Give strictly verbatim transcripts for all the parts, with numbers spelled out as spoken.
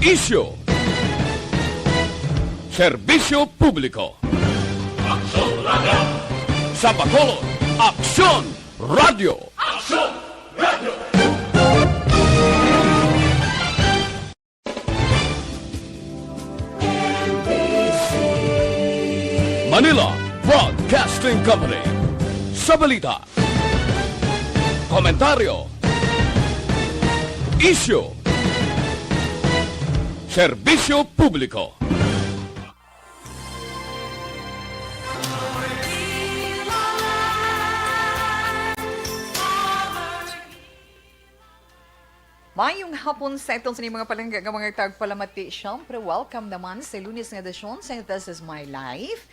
Isyu. Serbisyo publiko. Aksyon Radio. Sa Bacolod, Aksyon Radio. Aksyon Radio. Manila Broadcasting Company. Sa balita, komentaryo, isyu, serbisyo publiko. Mayong hapon sa aton sa mga palangga nga mga tagpalamati. Siyempre, welcome naman sa Lunes nga edisyon sa This Is My Life.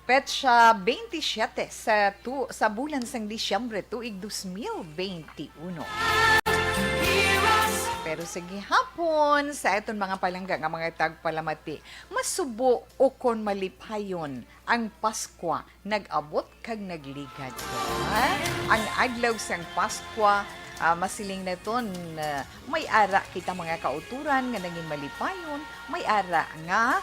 Petsa twenty-seven sa tu-, sa bulan sang Disyembre tuig dos mil twenty-uno. Pero sa gihapon, sa aton mga palangga nga mga tagpalamati, masubo o kon malipayon ang Paskwa nag-abot kag nagligad. Ha? Ang adlaw sang Paskwa, ah, masiling naton, ah, may ara kita mga kauturan nga nangin malipayon, may ara nga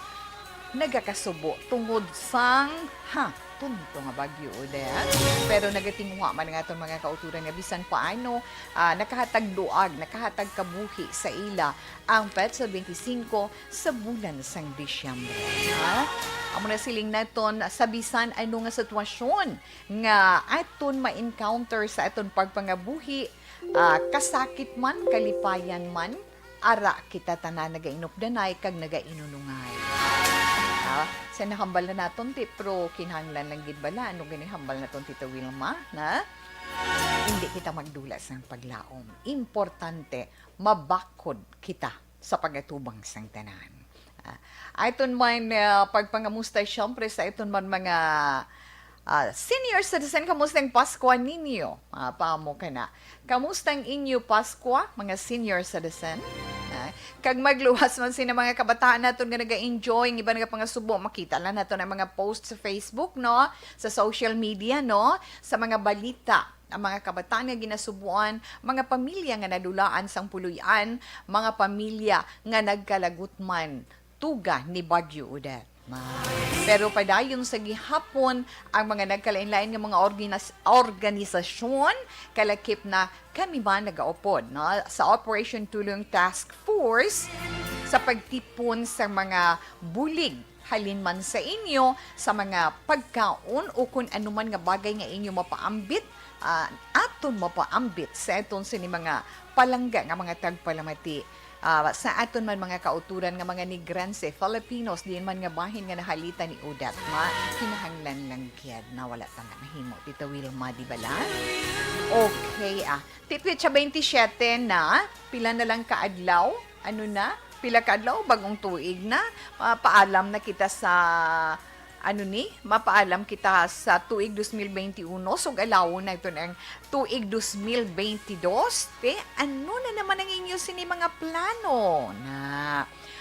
nagakasubo tungod sang, ha, tunto nga Bagyo Odette. Pero nagatinguha man ang aton mga kauturan nga bisan paano, ah, nakahatag duag, nakahatag kabuhi sa ila ang petsa twenty-five sa bulan sang Disyembre. Ha? Amo na siling naton, sa bisan ano nga sitwasyon nga aton ma-encounter sa aton pagpangabuhi, ah, kasakit man, kalipayan man, ara kita tanan nagainupdanay kag nagainunungay. Ah, sa nahambal na naton ti, pero kinahanglan lang gid bala, ano gani hambal naton, Tita Wilma, na hindi kita magdula sang paglaom. Importante, mabakod kita sa pagatubang sang tanan. Ah, aton man, ah, pagpangamusta, siyempre, sa aton man mga, ah, senior citizen. Kamusta ang Pasko ninyo? Ah, paamo ka na. Kamusta ang inyo Pasko, mga senior citizen? Ah, kag magluwas man sina mga kabataan naton nga naga-enjoy ang iban nga pangasubo, makita lang naton ang mga post sa Facebook, no? Sa social media, no? Sa mga balita, ang mga kabataan nga ginasubuan, mga pamilya nga nadulaan sang puloy-an, mga pamilya nga nagkalagot man tuga ni Bagyo Odette. Ma-, pero padayon sa gihapon, ang mga nagkalain-lain nga mga orginas-, organisasyon, kalakip na kami man nagaupod, no, sa Operation Tulong Task Force sa pagtipon sa mga bulig halin man sa inyo, sa mga pagkaon o kun ano man nga bagay nga inyo mapaambit, ah, aton mapaambit sa aton sini mga palangga nga mga tagpalamati. Ah, sa aton man mga kauturan nga mga Negrense, Filipinos, diin man nga bahin nga nahalita ni Odette, ma-, kinahanglan lang gid na wala ta na mahimo, Tita Wilma, di ba lang? Okay, ah. Ti petsa twenty-seven na, pila na lang ka adlaw? Ano na? Pila ka adlaw? Bagong tuig na. Ah, paalam na kita sa, ano ni? Mapaalam kita sa tuig dos mil twenty-uno. Sug-alawon na ito ang tuig dos mil twenty-dos. Te, ano na naman ang inyo sini mga plano? Na,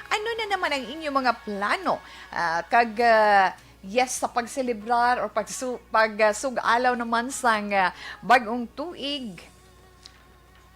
ano na naman ang inyo mga plano? Ah, kag, ah, yes, sa pagselebrar or pagsu-, pag, ah, sug-alaw naman sang, ah, bagong tuig,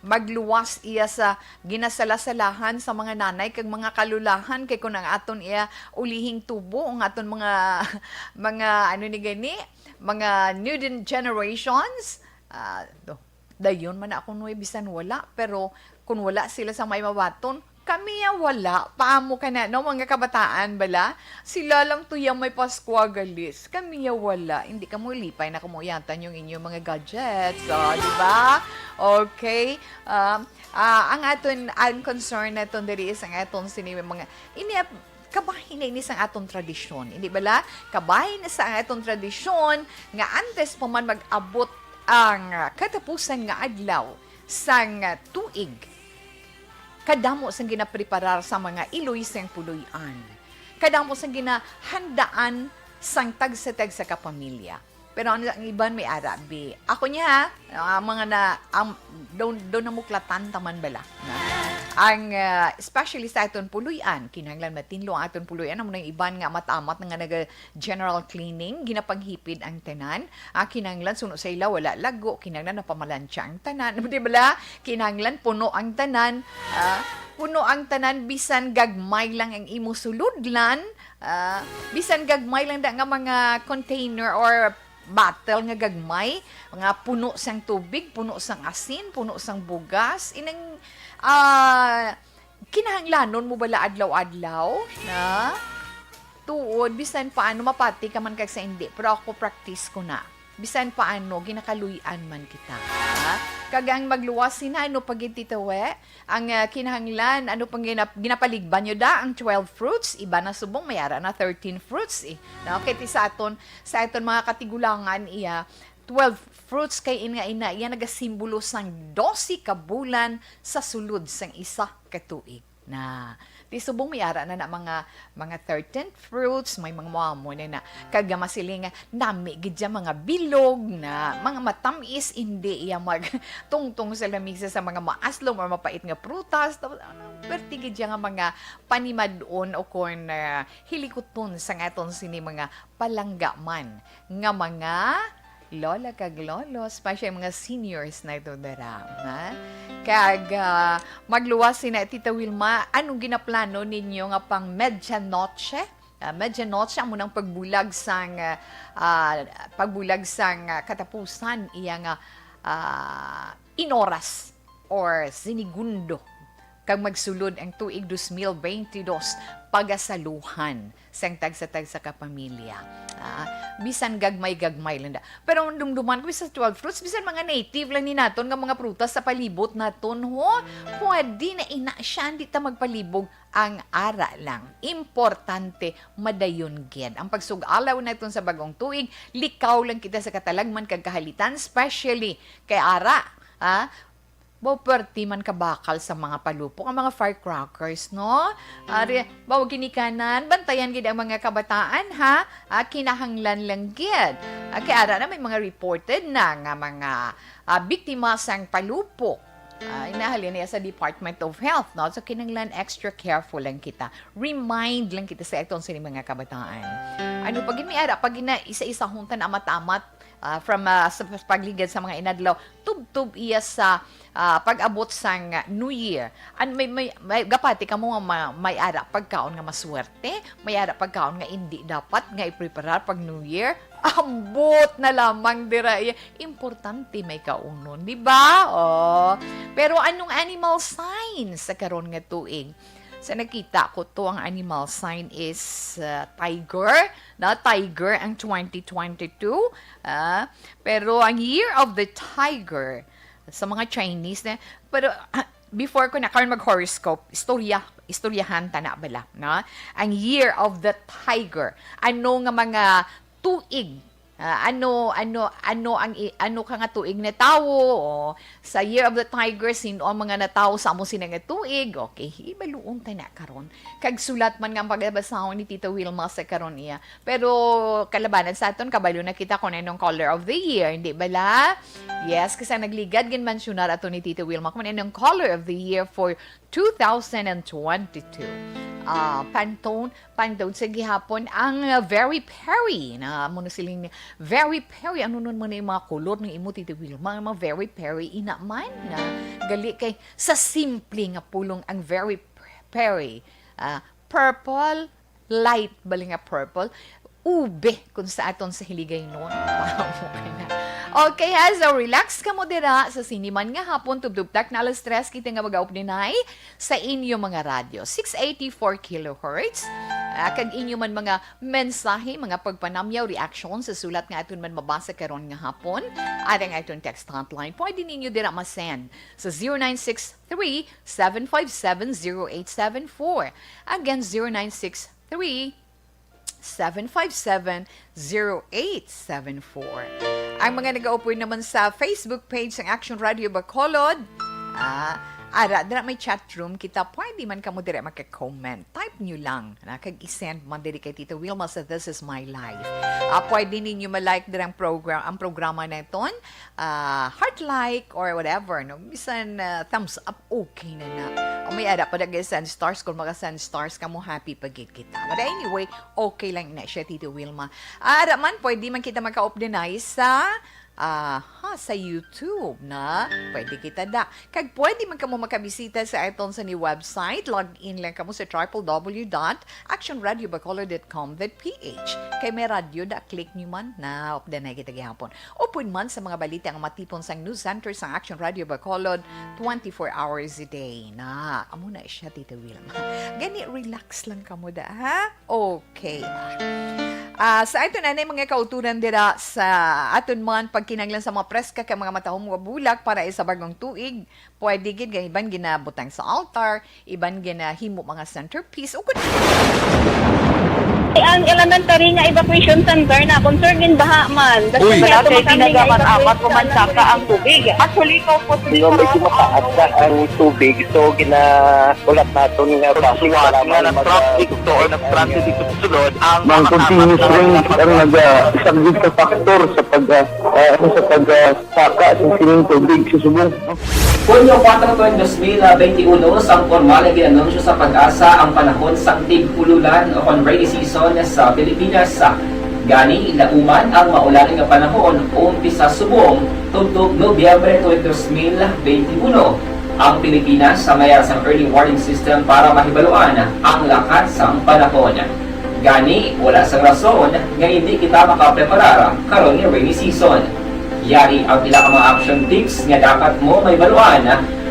magluwas iya sa ginasalasalahan sa mga nanay kag mga kalulahan, kay kun ang aton iya ulihing tubo, ang aton mga, mga, ano ni gani, mga new din generations, ah, do, dayon man na ako nuwi bisan wala, pero kun wala sila sa may mabaton, kami ya wala. Paamo ka na, no, mga kabataan bala? Sila lang to yang may Paskwa, galis. Kami ya wala. Hindi kamo lipay na kamo yata yung inyong mga gadgets. O, di ba? Okay. Um, ah, ang aton, ang concern naton diri is ang aton sini mga, ini, kabahin na ini sang aton tradisyon. Hindi bala? Kabahin na sa ang aton tradisyon nga antes pa man mag-abot ang, ah, katapusan nga adlaw sang, ah, tuig, kadamo sang ginapreparar sa mga iloy sang puloy-an. Kadamo sang ginahandaan sang tagsa-tagsa ka pamilya. Pero ang, ang iban may ara, bi. Ako niya, ha, ang mga na, ang, daw, daw namuklatan taman bala. Na, ang, ah, especially sa aton puloy-an, kinahanglan matinlo ang aton puloy-an. Amo nang iban nga amat-amat nga naga-general cleaning, ginapanghipid ang tanan. Ah, kinahanglan suno sa ila, wala lago, kinahanglan napamalansya ang tanan. Di bala? Kinahanglan puno ang tanan. Ah, Puno ang tanan, bisan gagmay lang ang imo sulodlan, ah, bisan gagmay lang da nga mga container or bottle nga gagmay, nga puno sang tubig, puno sang asin, puno sang bugas, inang, ah, kinahanglanon mo bala adlaw-adlaw na tuod, bisan paano mapati ka man kag sa hindi, pero ako practice ko na. Bisan paano, ginakaluy-an man kita. Ha? Kag ang magluwas sina, ano pa gid, Tita We? Ang, ah, kinahanglan, ano pang ginap-, ginapaligban nyo da? Ang twelve fruits, iba na subong, may ara na thirteen fruits eh. No? Kay ti sa aton, sa aton mga katigulangan, iya, twelve fruits kay in nga ina, iya nagasimbolo sang dose ka bulan sa sulod sang isa ka tuig. Na, ti subong may ara na na mga, mga thirteen fruits, may mga muamo na na. Kag nga masiling nga, nami gid siya mga bilog na, mga matamis, hindi iya mag tungtong sa lamisa sa mga maaslom or mapait nga prutas. Tapos, ano, perti gid siya nga mga panimad-on o kon, ah, hilikuton sa aton sini mga palangga man nga mga lola kag lolo, especially mga seniors na ito dara, ha? Kag, ah, magluwas sina Tita Wilma, anong ginaplano ninyo nga pang medianoche? Ah, medianoche amo nang pagbulag sang, ah, ah, pagbulag sang, ah, katapusan iya nga, ah, inoras or sinigundo kag magsulod ang tuig dos mil bente dos, pagasaluhan sang tagsa-tagsa ka pamilya. Ah, bisan gagmay-gagmay lang da. Pero ang dumduman ko sa twelve fruits, bisan mga native lang ni naton nga mga prutas sa palibot naton, ho, pwede na ina siya, di ta magpalibog. Ang ara lang, importante, madayon gid. Ang pagsug-alaw naton sa bagong tuig, likaw lang kita sa katalagman kag kahalitan, especially kay ara, ah, Baw, perti man kabakal sa mga palupok ang mga firecrackers, no? Ari, baw, ginikanan, bantayan gid ang mga kabataan, ha? Ah, kinahanglan lang gid. Ah, kay ara na may mga reported na nga mga, ah, biktima sang palupok. Ah, inahalin niya sa Department of Health, no? So, kinahanglan extra careful lang kita. Remind lang kita sa aton sini mga kabataan. Ano pa gid may ara, pag gina-isa-isahon ta na amat-amat, ah, from, ah, sa pagligad sa mga inadlaw, tubtob iya sa, ah, pag-abot sang New Year. An-, may, may, may, gapati kamo nga ma-, may ara pagkaon nga maswerte, may ara pagkaon nga indi dapat nga ipreparar pag New Year. Ambot na lamang dira iya. Importante may kaunon, di ba? Oh. Pero anong animal sign sa karon nga tuig? Sa nakita ko to, ang animal sign is, ah, tiger. Na tiger ang twenty twenty-two. Ah, pero ang year of the tiger, sa mga Chinese na, pero, ah, before ko na, karon mag-horoscope, istorya, istoryahan ta na bala, no? Ang year of the tiger. Ano nga mga tuig, ah, ano, ano, ano ang i-, ano ka nga tuig na tawo, o sa year of the tiger, sino ang mga natawo sa amo sina nga tuig? Okay, hibaluon ta na karon. Kag sulat man nga ang pagabasahon ni Tita Wilma sa karon iya. Pero kalabanan sa aton, kabalo na kita kung anong color of the year, hindi bala? Yes, kasi ang nagligad, ginmansyonar ato ni Tita Wilma kung anong color of the year for two thousand twenty-two. Ah, Pantone, Pantone sa gihapon ang, ah, Very Berry. Na mo na siling ni Very Berry. Ano nun man yung mga kulor ng imo, Tita Wilma? Ang mga Very Berry, ina man na gali kay sa simple nga pulong ang Very Berry. Ah, purple, light bali nga purple, ube kung sa aton sa Hiligaynon. Wow, okay na. Okay ha, so relax kamo dira sa sini man nga hapon, tubtob tak na alas tres, kita nga mag-aupninay sa inyo mga radyo, six eighty-four kilohertz. Ah, kag inyo man mga mensahe, mga pagpanamyaw, reaksyon sa sulat nga aton man mabasa karon nga hapon, ari ang aton text hotline. Pwede ninyo dira ma-send sa zero nine six three, seven five seven, zero eight seven four. Again, zero nine six three, seven five seven, zero eight seven four. Ang mga nag-aupoy naman sa Facebook page sang Action Radio Bacolod, ah, ara, dira may chat room kita. Pwede man kamo dira maka-comment. Type nyo lang, na, kag i-send man diri kay Tita Wilma sa This Is My Life. Ah, pwede ninyo ma-like dira ang program, ang programa naton. Ah, heart like or whatever, no? Bisan, ah, thumbs up, okay na na. O may ara pa nag-send stars, kung maka-send stars kamo, happy pa gid kita. But anyway, okay lang na siya, Tita Wilma. Ah, ara man, pwede man kita magka-updinay sa, Aha, sa YouTube na. Pwede kita da. Kag pwede man kamo makabisita sa aton sa ni website. Log in lang kamo sa triple W dot action radio bacolod dot com dot P H. Kay may radyo da, click nyo man na, updan na kita gihapon. Upod man sa mga balita nga matipon sang news center sang Action Radio Bacolod, twenty-four hours a day na. Amo na siya, Tita Wilma. Gani, relax lang kamo da, ha? Okay. Ah, sa aton anay mga kauturan dira sa aton man pagkinahanglan sa mga preska kag mga matahom nga bulak para sa bagong tuig, pwede gid nga iban ginabutang sa altar, iban ginahimo mga centerpiece, o kun Ang elementary nga evacuation center na concern din baha man. Kasi Uy. Wala kay tinaga man apat o man saka ang tubig. Actually, ikaw po, Di ba, medyo mataas na ang tubig, so ginaulat naton nga Suwat nga nag-traffic to or nag-transit dito sa sulod ang Mang mga continuous tapat na rain ang mga naga-subject sa factor sa pag, ah, ah, ano, sa pag, ah, saka sa sining tubig sa subong. Hunyo kuwatro, dos mil benti uno, sang pormal nga gin-anunsyo sa PAGASA ang panahon sang tig-ululan o kon rainy season sa Pilipinas. Gani, lauman ang maulan nga panahon umpisa subong tubtob Nobyembre twenty, dos mil benti uno. Ang Pilipinas sa mayar sang early warning system para mahibaluan ang lakat sang panahon. Gani, wala sang rason nga indi kita makapreparar karon nga rainy season. Yari ang pila ka mga action tips nga dapat mo mahibaluan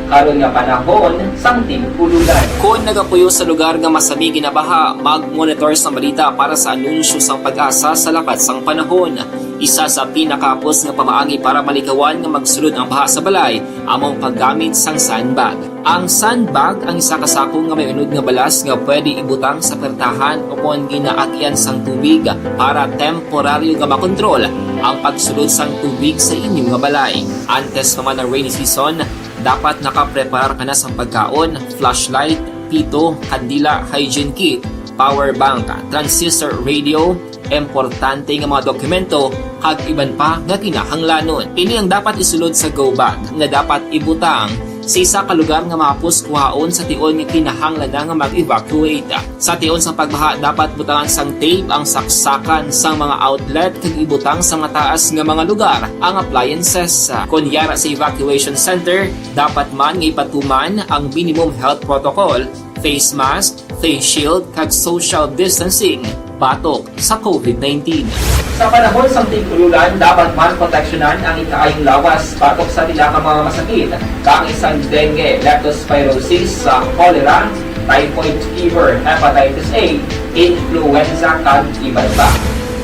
karon nga panahon sang tig-ululan. Kon nagapuyo sa lugar nga masami ginabaha, mag-monitor sang balita para sa anunsyo sang PAGASA sa lakat sang panahon. Isa sa pinakahapos nga pamaagi para malikawan nga magsulod ang baha sa balay amo ang paggamit sang sandbag. Ang sandbag ang isa ka sako nga may unod nga balas nga pwede ibutang sa pertahan o kon ginaagian sang tubig para temporaryo nga makontrol ang pagsulod sang tubig sa inyo nga balay. Antes pa man ang rainy season, dapat nakapreparar ka na sang pagkaon, flashlight, pito, kandila, hygiene kit, power bank, transistor radio, importante nga mga dokumento, kag iban pa nga kinahanglanon. Ini ang dapat isulod sa go bag nga dapat ibutang sa isa ka lugar nga mahapos kuhaon sa tion nga kinahanglan na nga mag-evacuate. Sa tion sa pagbaha, dapat butangan sang tape ang saksakan sang mga outlet kag ibutang sa mataas nga mga lugar ang appliances. Kon yara sa evacuation center, dapat man nga ipatuman ang minimum health protocol, face mask, face shield, kag social distancing batok sa COVID nineteen. Sa panahon sang tig-ululan, dapat man proteksyonan ang ikaayong lawas batok sa pila ka mga masakit, kaangay sang dengue, leptospirosis, sa cholera, typhoid fever, hepatitis A, influenza, kag iban pa.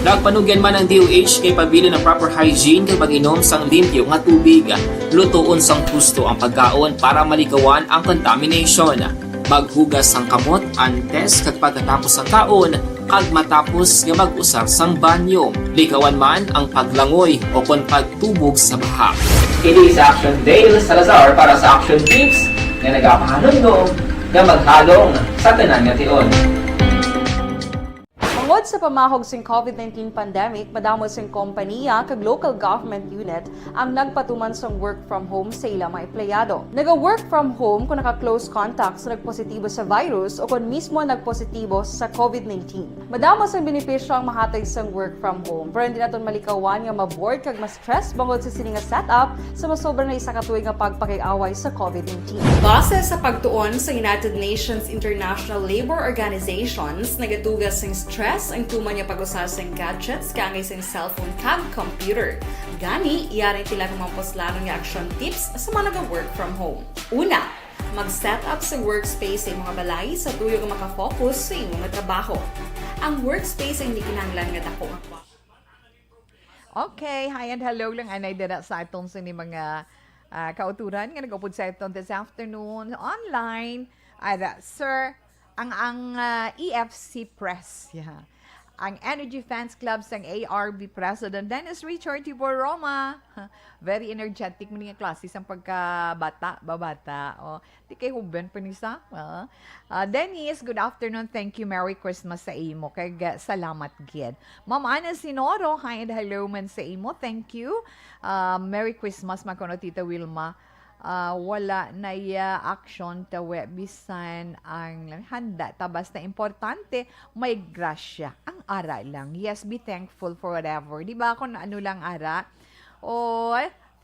Nagpanugyan man ang D O H kay pabilin ang proper hygiene kag pag-inom sang limpyo nga tubig. Lutoon sang husto ang pagkaon para malikawan ang contamination. Maghugas sang kamot antes kag pagkatapos sang kaon, kag matapos nga mag-usar sang banyo. Likawan man ang paglangoy o kon pagtubog sa baha. Kini si Action Dale Salazar para sa Action Tips nga nagapahanumdom nga maghalong sa tanan nga tion. Tungod sa pamahog sing COVID nineteen pandemic, madamo sing kompaniya kag local government unit ang nagpatuman sang work from home sa ila mga empleyado. Naga-work from home kung naka-close contact sa nagpositibo sa virus o kung mismo nagpositibo sa COVID nineteen. Madamo sang benepisyo ang mahatag sang work from home, pero hindi naton malikawan nga ma-bored kag ma-stress bangod sa sini nga setup sa masobra na isa ka tuig nga pagpakig-away sa COVID nineteen. Base sa pagtuon sa United Nations International Labor Organizations, nagatuga sing stress ang tuman nga pag-usa sing gadgets kaangay sing cellphone kag computer. Gani, yari ang pila ka mga puslanon nga action tips sa mga naga-work from home. Una, mag-set up sa workspace sa imong balay sa tuyo nga makafocus sa imong trabaho. Ang workspace ay hindi kinahanglan nga dako nga kwarto. Okay, hi and hello lang anay dira sa aton sini mga, ah, kauturan nga nag-upod sa aton this afternoon online. Ara, sir, ang, ang, ah, E F C Press, yeah. Ang Energy Fans Club sang A R B President Dennis Richard Tibor Roma. Very energetic mo niya klase sang pagkabata, babata. Oh, di kay huben pa ni sa, ah. Ah, Dennis, good afternoon. Thank you. Merry Christmas sa imo. Kag, ah, salamat gid. Ma'am Ana Sinoro, hi and hello man sa imo. Thank you. Ah, Merry Christmas man kuno, Tita Wilma. Ah, wala na iya action tawe bisan ang handa ta. Basta importante, may grasya. Ang ara lang. Yes, be thankful for whatever. Di ba, kung ano lang ara, Oh,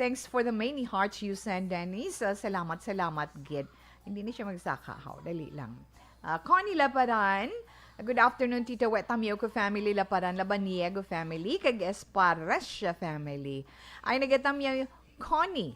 thanks for the many hearts you send, Dennis. Ah, salamat, salamat, gid. Hindi na siya magsaka, haw. Dali lang. Ah, Connie Laparan, "Good afternoon, Tita Wet Tamyoko family, Laparan, Labaniego family, kag Esparesia family." Ay, nagatamyaw, Connie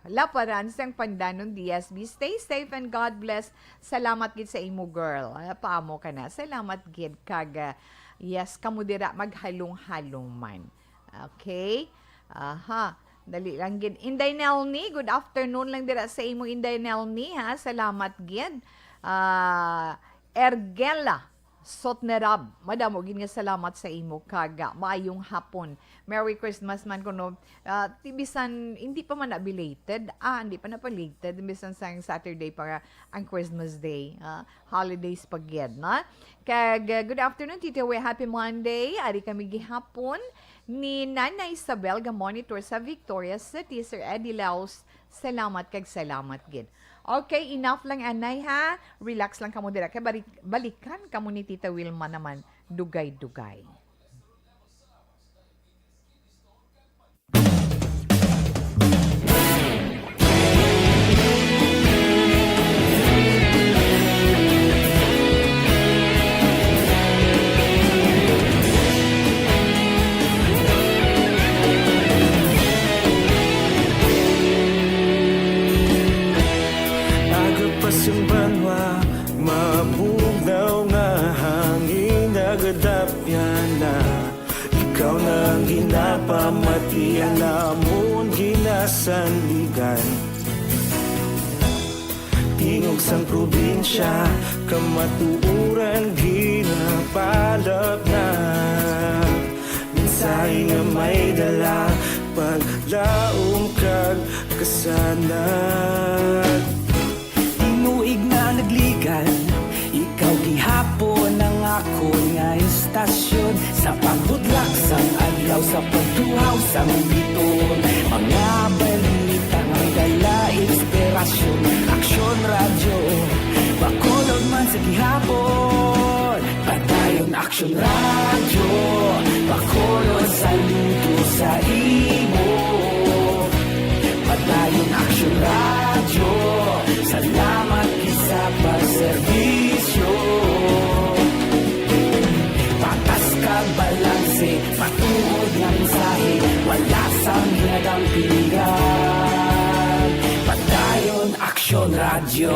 Laparan sang Pandanon, D S B. Stay safe and God bless. Salamat gid sa imo, girl. Ah, paamo ka na. Salamat gid kag, ah, yes, kamo dira maghalong-halong man. Okay? Aha. Dali lang gid. Inday Nelny, good afternoon lang dira sa imo, Inday Nelny, ha? Salamat gid. Ah, Ergela Sotnerab, madamo gid nga salamat sa imo kag, ah, maayong hapon. Merry Christmas man kuno. Ah, ti bisan hindi pa man na belated, ah, hindi pa na belated, bisan sang Saturday pa ang Christmas Day. Ah, holidays pa gid, no? Kag, uh, good afternoon, Tito Wet. Happy Monday. Ari kami gihapon ni Nanay Isabel nga monitor sa Victorias City, Sir Eddie Laos. Salamat kag salamat gid. Okay, enough lang, anay, ha? Relax lang kamo dira. Kay balik-, balikan kamo ni Tita Wilma naman. Dugay-dugay. Aga pa sing banwa, mabugnaw nga hangin nagadapyan na. Ikaw na ang ginapamatian namon ginasandigan. Tingog sang probinsya, kamatuoran ginapalapnag. Mensahe nga may dala, paglaom kag kasanag. Tinuig na nagligan, ikaw gihapon ang akon nga istasyon. Sa pagbudlak sang adlaw, sa pagtuhaw sang bituon, mga balita nga may dala inspirasyon. Aksyon Radyo, Bacolod man sa gihapon. Padayon Aksyon Radyo, Bacolod, saludo sa imo. Padayon Aksyon Radyo, salamat gid sa pagserbisyo. Patas kag balanse, matuod nga mensahe, wala sang ginadampigan. Padayon Aksyon Radyo.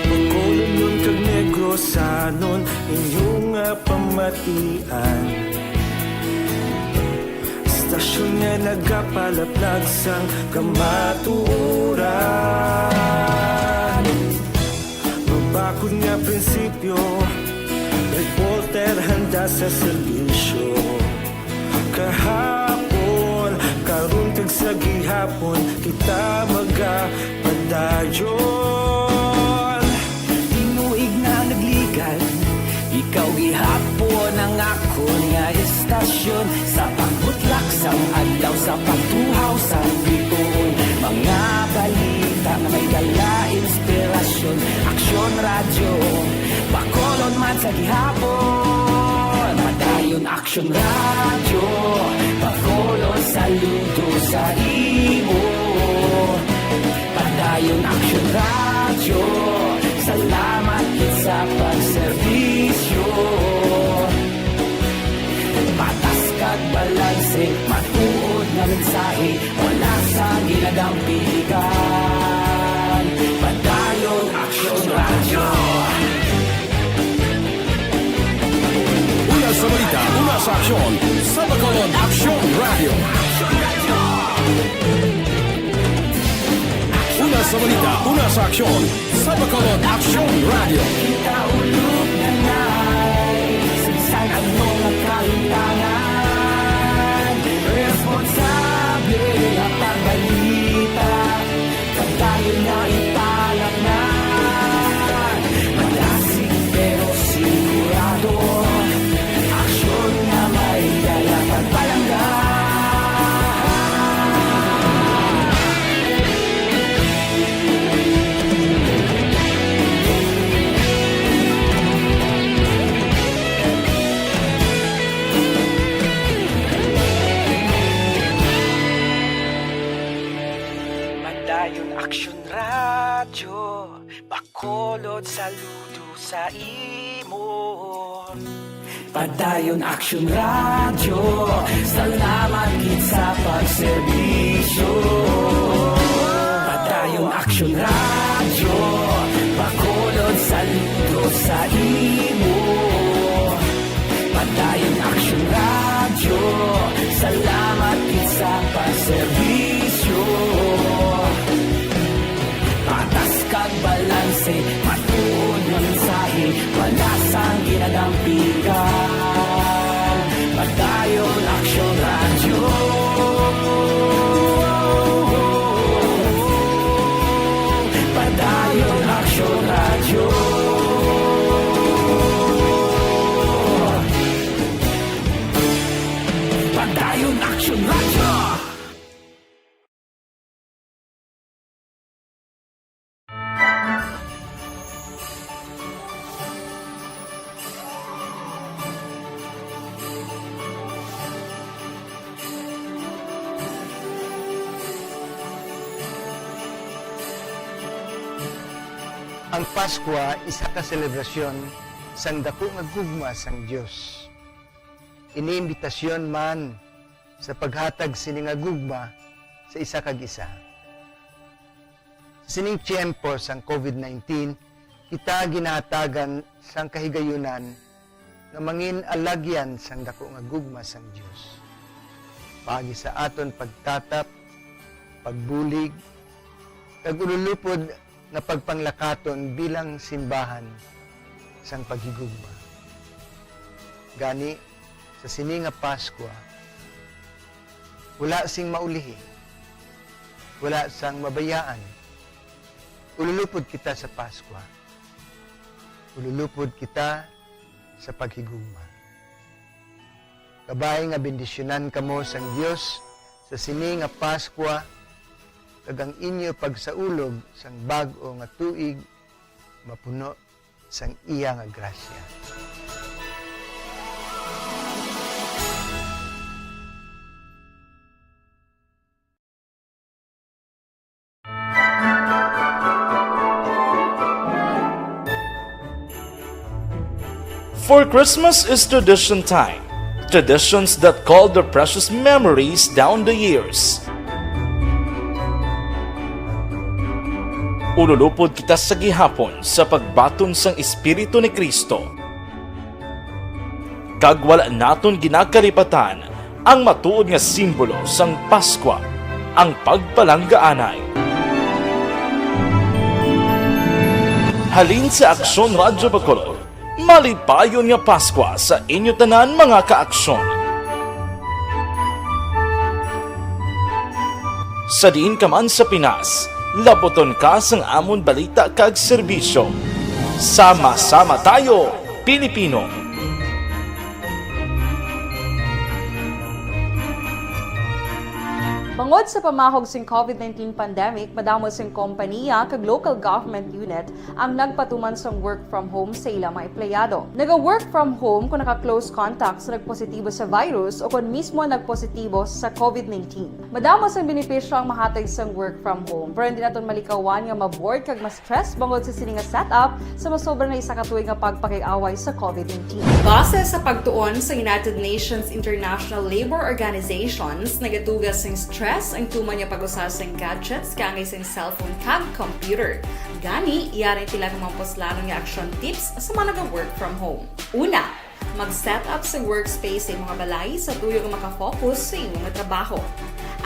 Bacolodnon kag Negrosanon, inyo nga pamatian. Istasyon nga nagapalaplag sang kamatuoran. Mabakod nga prinsipyo, reporter handa sa serbisyo. Kahapon, karon kag sa gihapon, kita magapadayon. Tinuig na nagligan, ikaw gihapon ang akon nga istasyon. Sa pagbutlak sang adlaw, sa pagtuhaw sang bituon, mga balita nga may dala inspirasyon. Aksyon Radyo, Bacolod man sa gihapon. Padayon Aksyon Radyo, Bacolod, saludo sa imo. Padayon Aksyon Radyo, salamat gid sa pagserbisyo. Patas kag balanse, matuod nga mensahe, wala sa ginadampigan. Padayon Aksyon Radyo. Una sa balita, una sa aksyon, sa Bacolod Aksyon Radyo. Una sa balita, una sa aksyon, sa Bacolod Aksyon Radyo. Kita ulog na na'y sa ano nga kahimtangan, responsable nga pagbalita. Padayon nga ipalaknag, madasig pero sigurado. Aksyon nga may dala pagpalangga. Padayon Aksyon Radyo, Bacolod, saludo sa imo. Padayon Aksyon Radyo, salamat gid sa pagserbisyo. Padayon Aksyon Radyo, Bacolod, saludo sa imo. Padayon Aksyon Radyo, salamat gid sa pagserbisyo. Patas kag balanse, matuod nga mensahe, wala sang ginadampigan. Padayon Aksyon Radyo. Padayon Aksyon Radyo. Padayon Aksyon Radyo. Ang Paskwa isa ka selebrasyon sang daku nga gugma sang Dios. Ini imbitasyon man sa paghatag sini nga gugma sa isa kag isa. Sa sining tiyempo sang covid nineteen, kita ginahatagan sang kahigayunan nga mangin alagyan sang daku nga gugma sang Dios. Paagi sa aton pagtatap, pagbulig, kag ululupod nga pagpanglakaton bilang simbahan sang paghigugma. Gani, sa sini nga Paskwa, wala sing maulihi, wala sang mabayaan. Ululupod kita sa Paskwa. Ululupod kita sa paghigugma. Kabay nga bendisyonan kamo sang Dios sa sini nga Paskwa, kag ang inyo pagsaulog sang bag-o nga tuig mapuno sang iya nga grasya. For Christmas is tradition time. Traditions that call their precious memories down the years. Ululupod kita sa gihapon sa pagbaton sang Espiritu ni Cristo. Kag wala naton ginakalipatan ang matuod nga simbolo sang Paskwa, ang pagpalanggaanay. Halin sa Aksyon Radyo Bacolod, malipayon nga Paskwa sa inyo tanan, mga ka-Aksyon. Sa diin ka man sa Pinas, labuton ka sang amon balita kag serbisyo. Sama-sama tayo, Pilipino! Bangod sa pamahog sing covid nineteen pandemic, madamo sing kompanya kag local government unit ang nagpatuman sang work from home sa ila mga empleyado. Naga-work from home kon naka-close contact sa nagpositibo sa virus o kon mismo nagpositibo sa covid nineteen. Madamo sang benepisyo ang mahatag sang work from home, pero hindi naton malikawan nga ma-bored kag ma-stress bangod sa sini nga setup sa masobra na isa ka tuig nga pagpakig-away sa covid nineteen. Base sa pagtuon sa United Nations International Labour Organizations, nagatuga sing stress ang tuman nga pag-usa sing gadgets kaangay sing cellphone kag computer. Gani, yari pila ka mga puslanon nga action tips sa mga naga-work from home. Una, mag-set up sa workspace sa imong balay sa tuyo nga makafocus sa imong trabaho.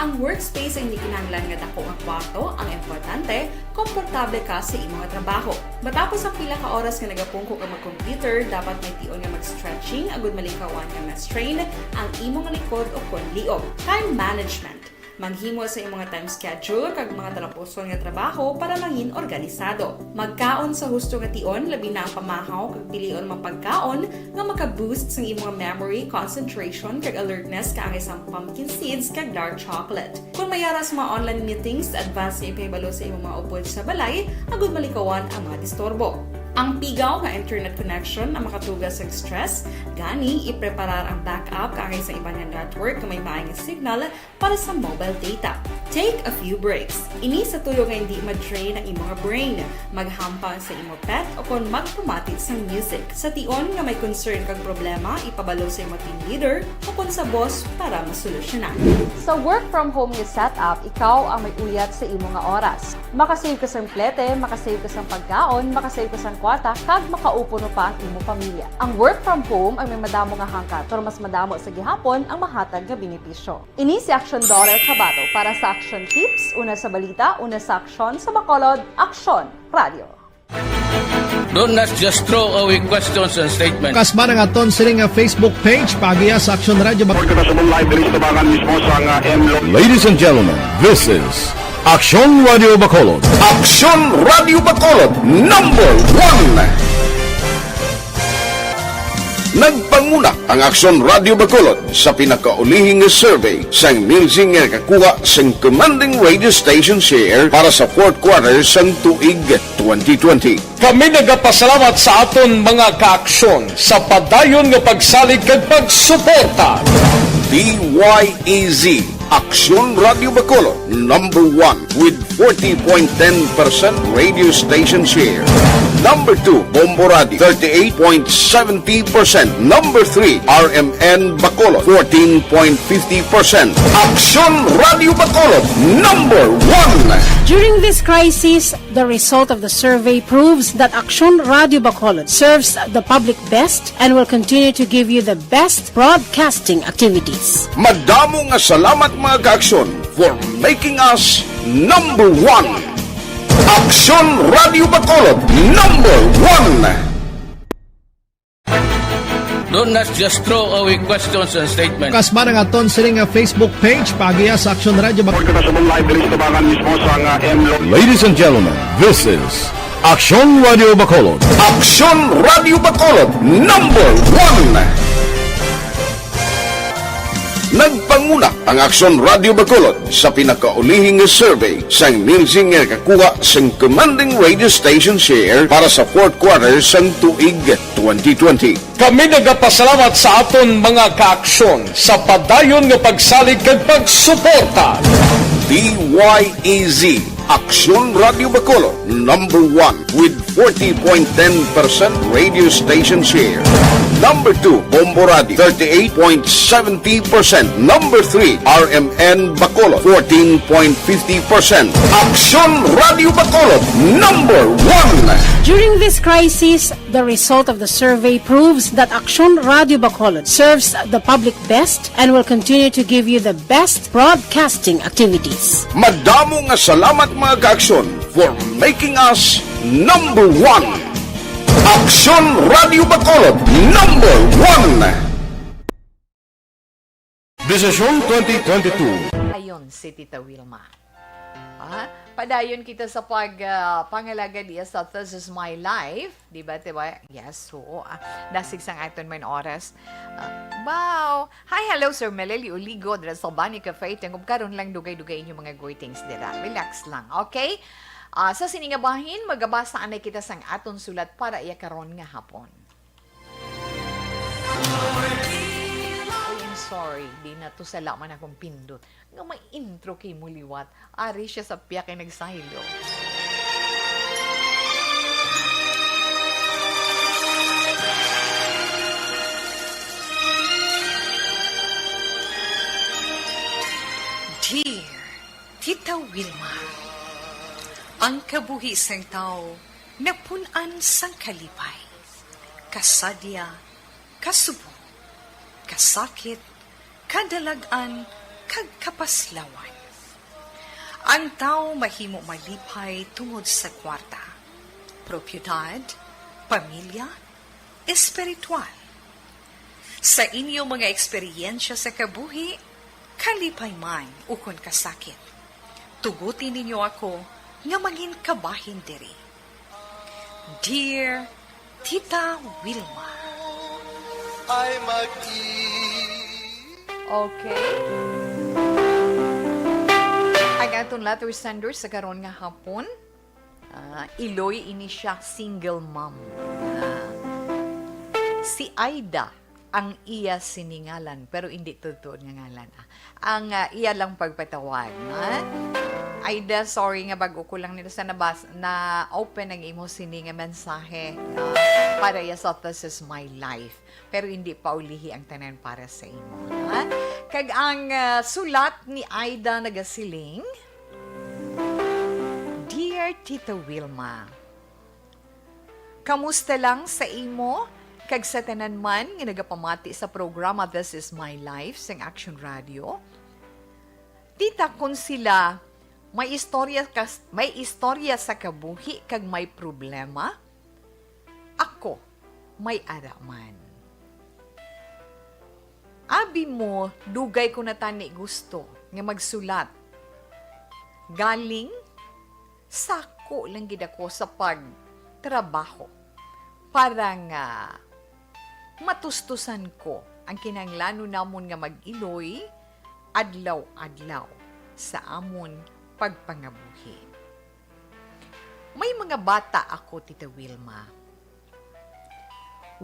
Ang workspace ang hindi kinahanglan nga dako nga kwarto, ang importante, komportable ka sa imong trabaho. Matapos ang pila ka oras nga nagapungko ka mag-computer, dapat may tion nga mag-stretching agud malikawan nga ma-strain ang imong likod o kon liog. Time management. Maghimo sa imong time schedule kag mga talapuson nga trabaho para mangin organisado. Magkaon sa husto nga tion, labi na ang pamahaw, kag pilion ang mga pagkaon nga maka-boost sang imong memory, concentration, kag alertness kaangay sang pumpkin seeds kag dark chocolate. Kon may ara sa mga online meetings, advance nga ipahibalo sa imong mga upod sa balay agud malikawan ang mga disturbo. Ang pigaw nga internet connection ang makatuga sa stress, gani ipreparar ang backup kaangay sa iban nga network nga may maay nga signal para sa mobile data. Take a few breaks. Ini sa tuyo nga hindi ma-drain ang imo nga brain. Maghampang sa imo pet o kon magpamati sang music. Sa tion nga may concern kag problema, ipabalo sa imo team leader o kon sa boss para masolusyonan. Sa work from home nga setup, ikaw ang may uyat sa imo nga oras. Makasave ka sang plete, makasave ka sang pagkaon, makasave ka sang kwarta, kag makaupo no pa ang imo pamilya. Ang work from home ang may madamo nga hangkat, pero mas madamo sa gihapon ang mahatag nga benepisyo. Ini si Action Daughter Kabato para sa Action Tips, una sa balita, una sa aksyon, sa Bacolod, Aksyon Radio. Do not just throw away questions and statements. Kasma ang aton sini nga Facebook page, paagiha sa Aksyon Radio Bac- Report kita sa buong live diri sa Tabangan mismo sa nga M Lo- Ladies and gentlemen, this is Aksyon Radio Bacolod. Aksyon Radio Bacolod, number one. Nagpanguna ang Aksyon Radio Bacolod sa pinakaulihi nga survey sang Nielsen nga nakakuha sang commanding radio station share para sa fourth quarter sang tuig twenty twenty. Kami nagapasalamat sa aton mga kaaksyon sa padayon nga pagsalig kag pagsuporta. D Y E Z, Aksyon Radio Bacolod, number one with forty point ten percent radio station share. Number two, Bombo Radio, thirty-eight point seventy percent. Number three, R M N Bacolod, fourteen point fifty percent. Aksyon Radio Bacolod, number one. During this crisis, the result of the survey proves that Aksyon Radio Bacolod serves the public best and will continue to give you the best broadcasting activities. Madamo nga salamat, mga kaaksyon, for making us number one. Aksyon Radio Bacolod, number one. Do not just throw away questions and statements. Kasma ang aton sini nga Facebook page, paagiha sa Aksyon Radio Bac- Report kita sa buong live diri sa Tabangan mismo sa nga M Lo- Ladies and gentlemen, this is Aksyon Radio Bacolod. Aksyon Radio Bacolod, number one. Nagpanguna ang Aksyon Radio Bacolod sa pinakaulihi nga survey sang Nielsen nga nakakuha sang commanding radio station share para sa fourth quarter sang tuig twenty twenty. Kami nagapasalamat sa aton mga kaaksyon sa padayon nga pagsalig kag pagsuporta. D Y E Z, Aksyon Radio Bacolod, number one with forty point ten percent radio station share. Number two, Bombo Radio, thirty-eight point seventy percent. Number three, R M N Bacolod, fourteen point fifty percent. Aksyon Radio Bacolod, number one. During this crisis, the result of the survey proves that Aksyon Radio Bacolod serves the public best and will continue to give you the best broadcasting activities. Madamo nga salamat, mga kaaksyon, for making us number one. Aksyon Radio Bacolod, number one. Desisyon twenty twenty-two. Ayon si Tita Wilma. Ah, padayon kita sa pag, ah, pangalaga diya sa This Is My Life. Di ba, di ba? Yes, oo. Ah, dasig sang aton man oras. Ah, wow! Hi, hello, Sir Meleli Uligo, dira sa Bani Cafe. Tungod karon lang dugay-dugay inyo mga greetings dira. Relax lang, okay? Ah, sa sini nga bahin, magabasa anay kita sang aton sulat para iya karon nga hapon. Ay, I'm sorry. Di na to sala man akong pindot. Nga may intro kay mo liwat. Ari siya sa piyak kay nagsahilo. Dear Tita Wilma, ang kabuhi sang tawo napun-an sang kalipay, kasadya, kasubo, kasakit, kadalag-an, kag kapaslawan. Ang tawo mahimo malipay tungod sa kwarta, propiedad, pamilya, espiritual. Sa inyo mga eksperyensya sa kabuhi, kalipay man ukon kasakit, tuguti ninyo ako nga mangin kabahin diri. Dear Tita Wilma. Ay mag-i- Okay. Ang aton letter sender sa karon nga hapon, ah, Iloy ini siya, single mom. Ah, si Aida. ang iya siningalan, pero hindi tuod-tuod nga ngalan, ah. Ang, ah, iya lang pagpatawag, ha? Aida, sorry nga bago ko lang nila sa nabas-, na-open ang imo sini nga mensahe, ah, para iya sa This Is My Life. Pero hindi pa ulihi ang tanan para sa imo, ha? Kag ang, ah, sulat ni Aida nagasiling, Dear Tita Wilma, kamusta lang sa imo kag sa tanan man nga nagapamati sa programa This Is My Life sang Action Radio? Tita, kon sila may istorya kas-, may istorya sa kabuhi kag may problema, ako may ara man. Abi mo, dugay ko na tani gusto nga magsulat. Galing, sako lang gid ako sa pagtrabaho para nga matustusan ko ang kinahanglanon namon nga mag-iloy adlaw-adlaw sa amon pagpangabuhi. May mga bata ako, Tita Wilma.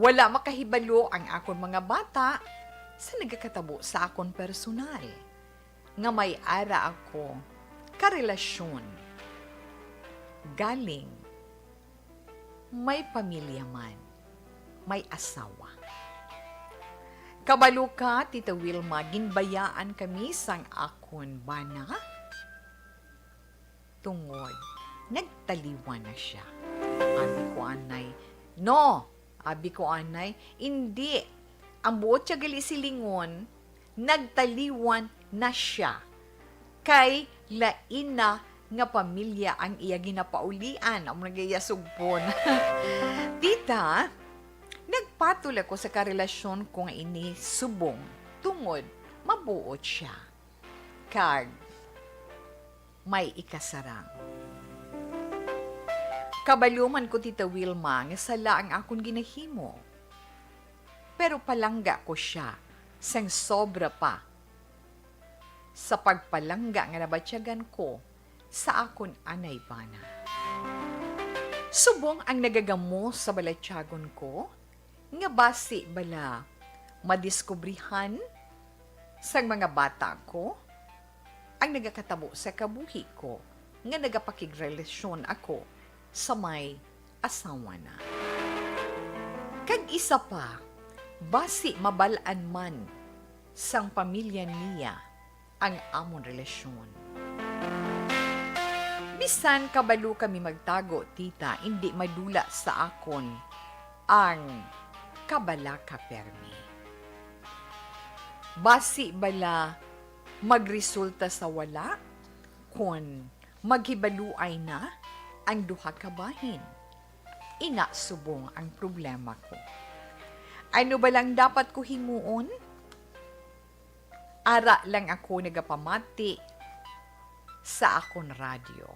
Wala makahibalo ang akon mga bata sa nagakatabo sa akon personal nga may ara ako karelasyon. Galing, may pamilya man, may asawa. Kabalo ka, Tita Wilma, ginbayaan kami sang akon bana tungod nagtaliwan na siya. Abi ko anay, "No," abi ko anay, "Indi. Ang buot siya gali silingon, nagtaliwan na siya. Kay lain na nga pamilya ang iya ginapaulian." Amo na gaya sugpon. Tita, nagpatol ako sa karelasyon ko nga ini subong tungod mabuot siya. Kag may ikasarang. Kabalo man ko, Tita Wilma, nga sala ang akon ginahimo. Pero palangga ko siya sang sobra pa sa pagpalangga nga nabatyagan ko sa akon anay bana. Subong ang nagagamo sa balatyagon ko, nga basi bala madiskubrihan sang mga bata ko ang nagakatabo sa kabuhi ko nga nagapakigrelasyon ako sa may asawa na. Kag isa pa, basi mabal-an man sang pamilya niya ang amon relasyon. Bisan kabalo kami magtago, tita, indi madula sa akon ang kabalaka permi. Basi bala magresulta sa wala kon maghibaluay na ang duha ka bahin? Ina subong ang problema ko. Ano ba lang dapat ko himuon? Ara lang ako nagapamati sa akon radyo.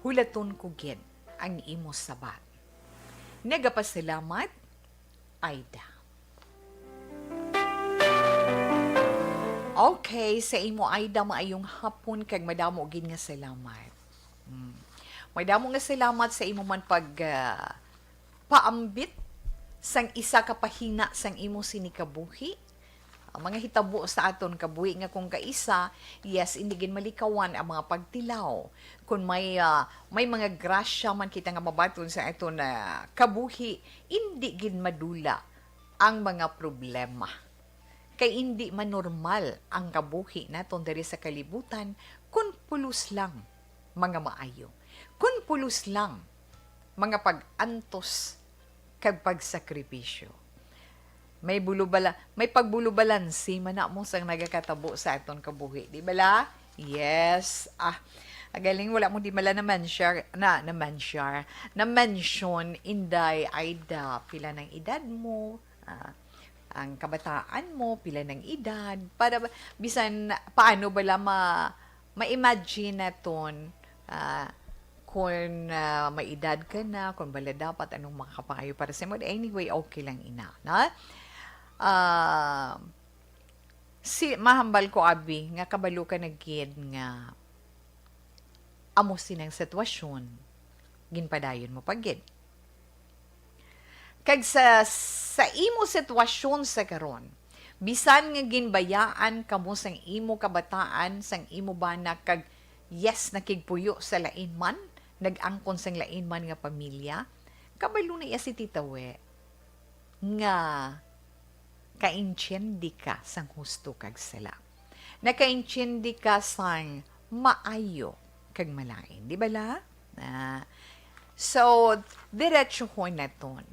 Hulaton ko gid ang imo sabat. Nagapasalamat, Aida. Okay, sa imo, Aida, maayong hapon kag madamo gid nga salamat. Mm. Madamo nga salamat sa imo man pag, ah, paambit sang isa ka pahina sang imo sini kabuhi. Ang mga hitabo sa aton kabuhi nga kung kaisa, yes, indi gid malikawan ang mga pagtilaw. Kung may, ah, may mga grasya man kita nga mabaton sa aton, ah, kabuhi, indi gid madula ang mga problema. Kay indi man normal ang kabuhi naton diri sa kalibutan kun pulos lang mga maayo, kun pulos lang mga pag-antos kag pagsakripisyo. May bulubala-, may pagbulubalansi man na mo sang nagakatabo sa aton kabuhi, di bala? Yes. Ah, agaling wala mo di bala na-mention, na, na-mention, na-mention, Inday Aida, pila nang edad mo? Ah, ang kabataan mo, pila nang edad, para ba, bisan paano bala ma-, ma-imagine naton, ah, kung, ah, may edad ka na, kung bala dapat anong makapangayo para sa imo. Anyway, okay lang ina, na? Ah, si, mahambal ko, abi, nga kabalo ka na gid nga amo sinang sitwasyon, ginpadayon mo pa gid. Kag sa, sa imo sitwasyon sa karon, bisan nga ginbayaan kamo sang imo kabataan, sang imo bana, kag yes, nakigpuyo sa lain man, nag-angkon sang lain man nga pamilya, kabalo na iya si Tita We nga kaintiende ka sang husto kag sala. Nakaintiende ka sang maayo kag malain. Di bala? Ah, so, diretsohon naton.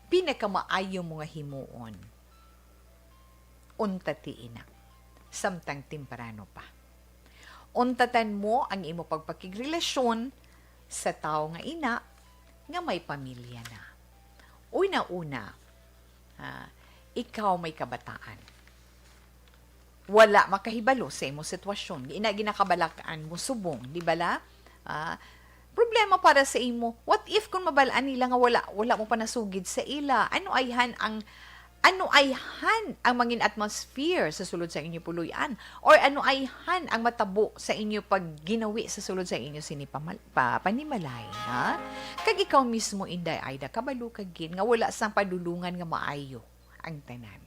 Pinakamaayo mo nga himuon, unta ti ina, samtang temprano pa. Untatan mo ang imo pagpakigrelasyon sa tawo nga ina nga may pamilya na. Una-una, ah, ikaw may kabataan. Wala makahibalo sa imo sitwasyon. Ina ginakabalak-an mo subong, di bala? Ah, problema para sa imo. What if kung mabal-an nila nga wala, wala mo pa nasugid sa ila? Ano ayhan ang, ano ayhan ang mangin atmosphere sa sulod sa inyo puloy-an? Or ano ayhan ang matabo sa inyo pagginawi sa sulod sa inyo sini pamal-, pa-, panimalay, ha? Kag ikaw mismo, Inday Aida, kabalo ka gid nga wala sang padulungan nga maayo ang tanan.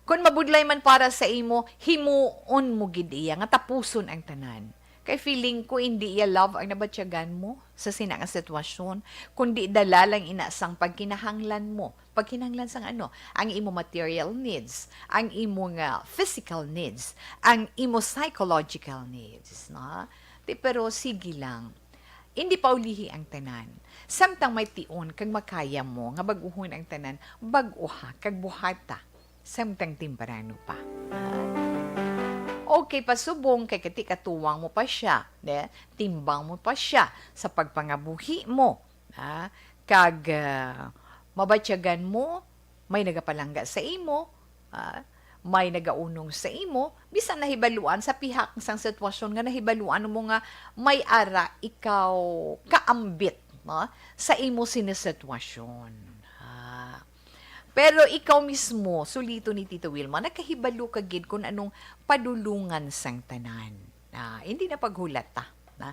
Kon mabudlay man para sa imo, himuon mo gid iya nga tapuson ang tanan. Kay feeling ko, indi iya love ang nabatyagan mo sa sina nga sitwasyon, kundi dala lang ina sang pagkinahanglan mo. Pagkinahanglan sang ano? Ang imo material needs, ang imo nga physical needs, ang imo psychological needs, no? Ti, pero sige lang. Indi paulihi ang tanan. Samtang may tion kag makaya mo nga bag-uhon ang tanan, bag-uha kag buhata samtang temprano pa. Ah. Okay pa subong kay kati katuwang mo pa siya, ne? Timbang mo pa siya sa pagpangabuhi mo, ah, kag, ah, mabatyagan mo, may nagapalangga sa imo, ah, may nagaunong sa imo, bisan nahibaluan sa pihak sang sitwasyon nga nahibaluan mo nga may ara ikaw kaambit, no, sa imo sini sitwasyon. Ah, pero ikaw mismo, sulito ni Tito Wilma, nakahibalo ka gid kung anong padulungan sang tanan. Ah, hindi na paghulata, na,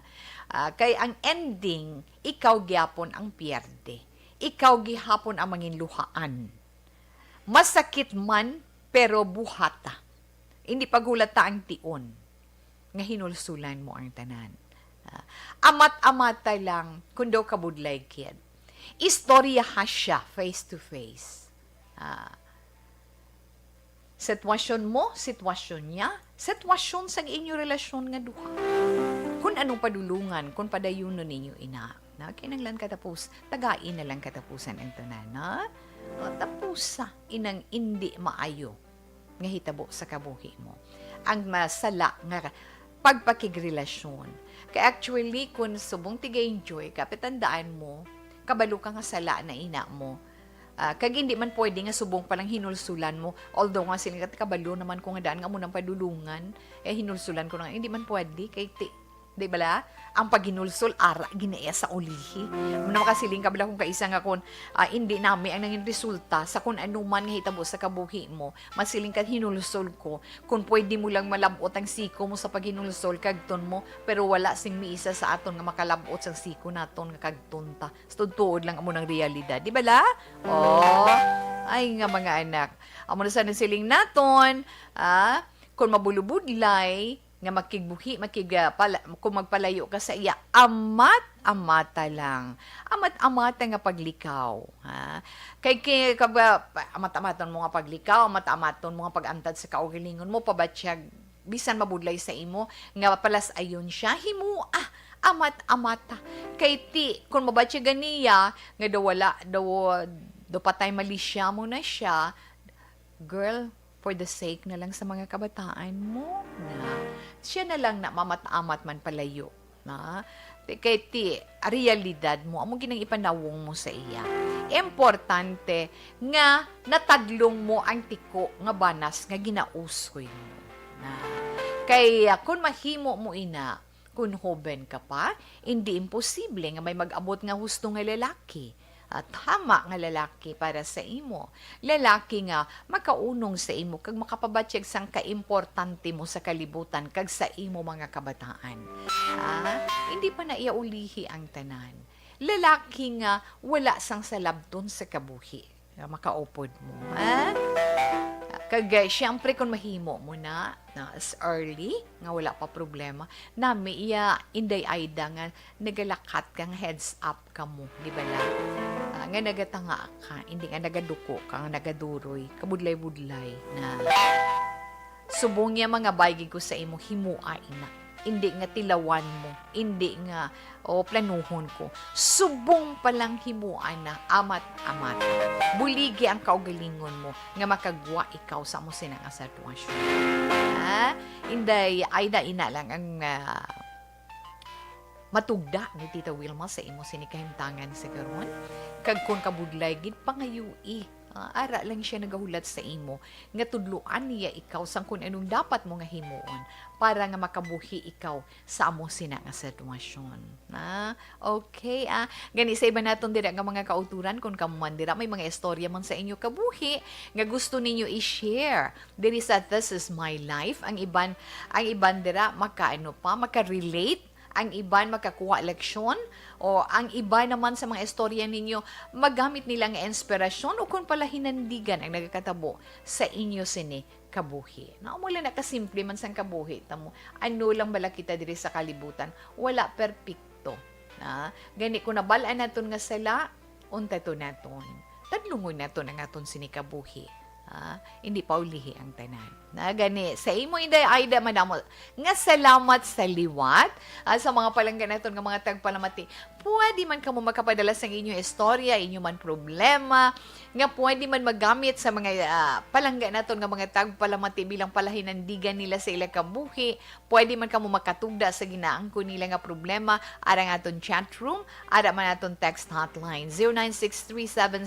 ah, kay ang ending, ikaw gyapon ang pierde. Ikaw gihapon ang manginluhaan. Masakit man, pero buhata. Hindi paghulata ang tion nga hinulsulan mo ang tanan. Ah, amat-amata lang kung daw kabudlay gid. Istoryaha siya face to face. Ah, sitwasyon mo, sitwasyon niya, sitwasyon sang inyo relasyon nga duha. Kung anong padulungan, kung padayunon ninyo ina, na kinahanglan katapos, tagai na lang katapusan ang tanan, ha? O, tapusa inang indi maayo nga hitabo sa kabuhi mo. Ang masala nga pagpakigrelasyon. Kay actually, kung subong tiga-enjoy ka, patandaan mo, kabalo ka nga sala na ina mo. Ah, kag hindi man pwede nga subong pa lang hinulsulan mo. Although nga sila kabalo naman ko nga daan nga mo nang padulungan, eh, hinulsulan ko na nga. Hindi man pwede, kay ti-, di bala? Ang paghinulsol, ara, ginaiya sa ulihi. Muna makasiling ka bala kung kaisa nga kung, ah, hindi nami ang nangin resulta sa kung ano man nga hitabo sa kabuhi mo, masiling ka hinulsol ko. Kung pwede mo lang malab-ot ang siko mo sa paghinulsol, kagton mo, pero wala sing miisa sa aton nga makalab-ot sang siko naton nga kagton ta. Sa tuod lang amo nang realidad, di bala? Oh, ay nga mga anak. Amo na sa nasiling naton, ah, kung mabulubudlay, nga makigbuhi, makig-, ah, pala-, kung magpalayo ka sa iya, amat-amata lang. Amat-amata nga paglikaw, ha? Kay, kay, kag, ah, pa-, amat-amaton mo nga paglikaw, amat-amaton mo nga pag-antad sa kaugalingon mo, pabatyag, bisan mabudlay sa imo, nga palas-ayon siya, himoa, amat-amata. Kay ti, kung mabatyagan niya, nga daw wala, daw, daw patay malisya mo na siya, girl, for the sake na lang sa mga kabataan mo, na siya na lang na mamat-amat man palayo, na ti-, kay ti, realidad mo, amo ginang ipanawong mo sa iya. Importante nga natadlong mo ang tiko nga banas nga ginausoy mo. Na, kay, ah, kung mahimo mo ina, kung hoben ka pa, indi imposible nga may mag-abot nga husto nga lalaki. At tama nga lalaki para sa imo. Lalaki nga makaunong sa imo kag makapabatyag sang kaimportante mo sa kalibutan kag sa imo mga kabataan. Ah, hindi pa na iya ulihi ang tanan. lalaki nga wala sang salabton sa kabuhi. Nga makaupod mo, ha? Kag, eh, siyempre, kung mahimo mo na, na as early, nga wala pa problema, nami iya, Inday Aida, nga nagalakat ka nga heads up ka mo, di ba la? Ah, nga nagatanga ka, hindi nga nagaduko ka, nga nagaduroy, kabudlay-budlay na. Subong niya mga baygig ko sa imo, himua ina. Hindi nga tilawan mo, hindi nga, o planuhon ko. Subong pa lang himua na, amat-amat. Buligi ang kaugalingon mo nga makagwa ikaw sa amo sina nga sitwasyon. Ha? Inday, ay na ina lang ang, ah, matugda ni Tita Wilma sa imo sini kahimtangan sa karon. Kag kung kabudlay gid, pangayui. Ah, ara lang siya nagahulat sa imo nga tudloan niya ikaw sang kun anong dapat mo nga himuon para nga makabuhi ikaw sa amo sina nga sitwasyon. Na, okay, ah. Gani sa iban naton dira nga mga kauturan, kung kamo man dira may mga istorya man sa inyo kabuhi nga gusto ninyo i-share diri sa This Is My Life, ang iban, ang iban dira makaano pa, makarelate, ang iban makakuha leksyon, o ang iban naman sa mga istorya ninyo magamit nila nga inspirasyon o kung pala hinandigan ang nagakatabo sa inyo sini kabuhi. Na, amo lang na kasimple man sang kabuhi ta mo. Ano lang bala kita diri sa kalibutan, wala perpekto. Na, gani kung nabal-an naton nga sala, untaton naton. Tadlungon naton ang aton sini kabuhi. Ah, hindi paulihi ang tanan. Na gani, sa imo, Inday Aida, madamo nga salamat sa liwat, ah, sa mga palangga naton nga mga tagpalamati. Pwede man kamo makapadala sang inyo istorya, inyo man problema, nga pwede man magamit sa mga, ah, palangga naton nga mga tagpalamati bilang palahinandigan nila sa ila kabuhi. Pwede man kamo makatugda sa ginaangkon nila nga problema, ara ang aton chat room, ara man aton text hotline, zero nine six three seven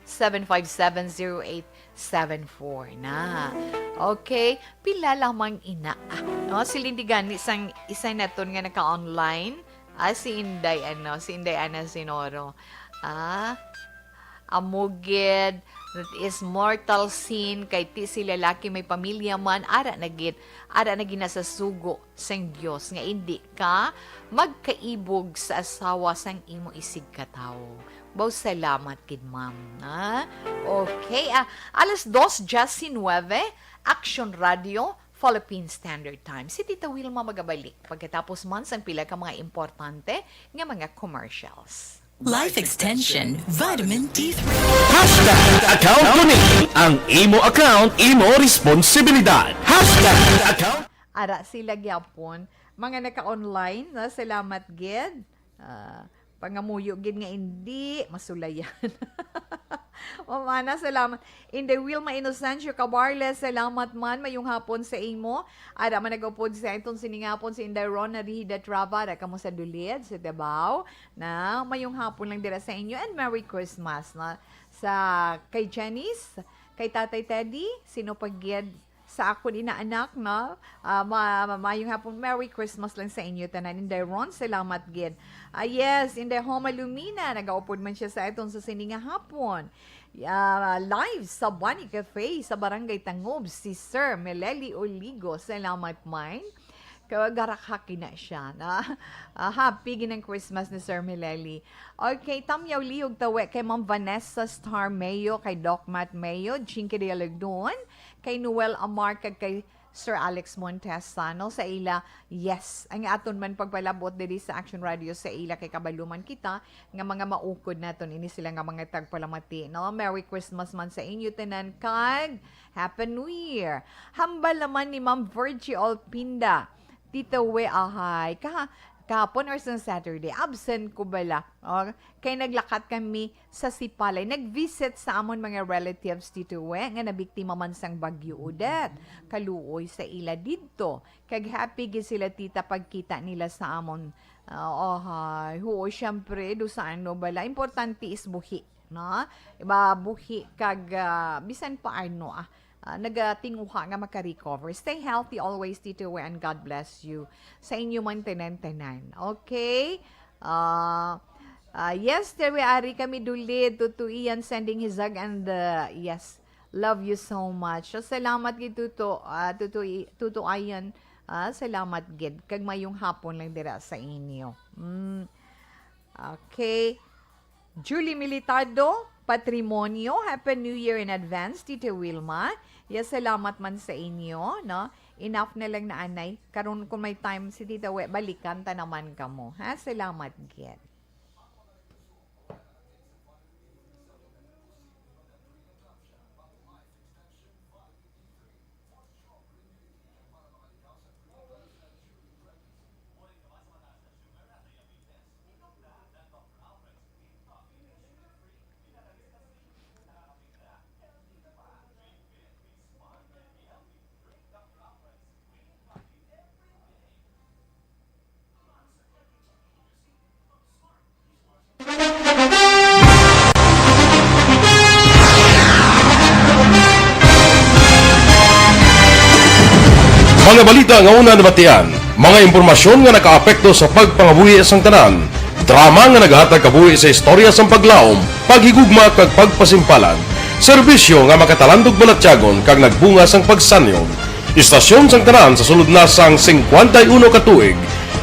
seven five seven zero eight seven four na. Okay, pila lamang ina. Ah, no, si Lindy gani sang isa naton nga naka-online. Ah, si Inday, ano, si Inday Ana Sinoro. Ah, amo gid, that is mortal sin, kay ti si lalaki may pamilya man, ara na gid, ara na gid na sa sugo sang Dios nga indi ka magkaibog sa asawa sang imo isigkatawo. Baw, salamat gid, ma'am, ha? Okay, ah, alas dos diecinueve, Action Radio, Philippine Standard Time. Si Tita Wilma magabalik pagkatapos man sang pila ka mga importante nga mga commercials. Life Extension, Vitamin D three. Hashtag account ko ni. Ang imo account, imo responsibilidad. Hashtag account. Ara sila gyapon, mga naka-online, no? Salamat gid. Ah, pangamuyo gid nga hindi masulayan. Ma'am Ana, salamat. Inday Wilma Inocencio Cabarles, salamat man. Mayong hapon sa imo. Ara man nag-upod sa aton sining hapon si Inday Rona Rihida Trava. Ara kamo sa Dulid, sa Davao. Na, mayong hapon lang dira sa inyo. And Merry Christmas, na, sa kay Janice, kay Tatay Teddy, sino pa gid sa akon inaanak, no? Ah, ma-, ma-, mayong hapon, Merry Christmas lang sa inyo tanan. Inday Ron, salamat gid. Ah, yes, Inday Homa Lumina, nagaupod man siya sa aton sa sini nga hapon. Ah, live sa Bunny Cafe sa Barangay Tangob, si Sir Meleli Oligo. Salamat man. Kagarakhaki na siya, na, ah, happy ginang Christmas ni Sir Meleli. Okay, Tamyaw Lihog Tawe kay Ma'am Vanessa Star Mayo, kay Doc Matt Mayo, Jinky de Alegdon, kay Noel Amar, kag kay Sir Alex Montesano sa ila. Yes, ang aton man pagpalabot diri sa Action Radio sa ila, kay kabalo man kita nga mga maukod naton ini sila nga mga tagpalamati, no? Merry Christmas man sa inyo tanan, kag Happy New Year. Hambal naman ni Ma'am Virgie Olpinda, Tita We, ahay, kaha-, kahapon or sa Saturday, absent ko bala. O, kay naglakat kami sa Sipalay. Nag-visit sa amon mga relatives, Tita We, nga nabiktima man sang Bagyo Odette. Kaluoy sa ila didto. Kag happy gid sila, tita, pagkita nila sa amon. Ah, ahay, huo, siyempre, do sa ano bala. Importante is buhi, no? Iba, buhi kag, ah, bisan pa ano, ah, ah, nagatinguha nga maka-recover. Stay healthy always, Tito, and God bless you. Sa inyo man tanan-tanan. Okay? Ah, ah, yes, Terry, ari kami dulid. Tutuian sending his hug and, uh, yes, love you so much. So, salamat gid, Tuto, ah, Tuto, Tuto Ayan. Ah, salamat gid. Kag mayong hapon lang dira sa inyo. Mm. Okay. Julie Militado, Patrimonio, Happy New Year in advance, Tita Wilma. Yes, salamat man sa inyo, no? Enough na lang na anay. Karon kung may time si Tita We, balikan ta naman kamo, ha? Salamat gid. Mga balita nga una nabatian, mga impormasyon nga nakaapekto sa pagpangabuhi sang tanan, drama nga nagahatag kabuhi sa istorya sang paglaom, paghigugma kag pagpasimpalan, serbisyo nga makatalandog balatyagon kag nagbunga sang pagsanyog. Istasyon sang tanan sa sulod na sang singkwenta y uno ka tuig.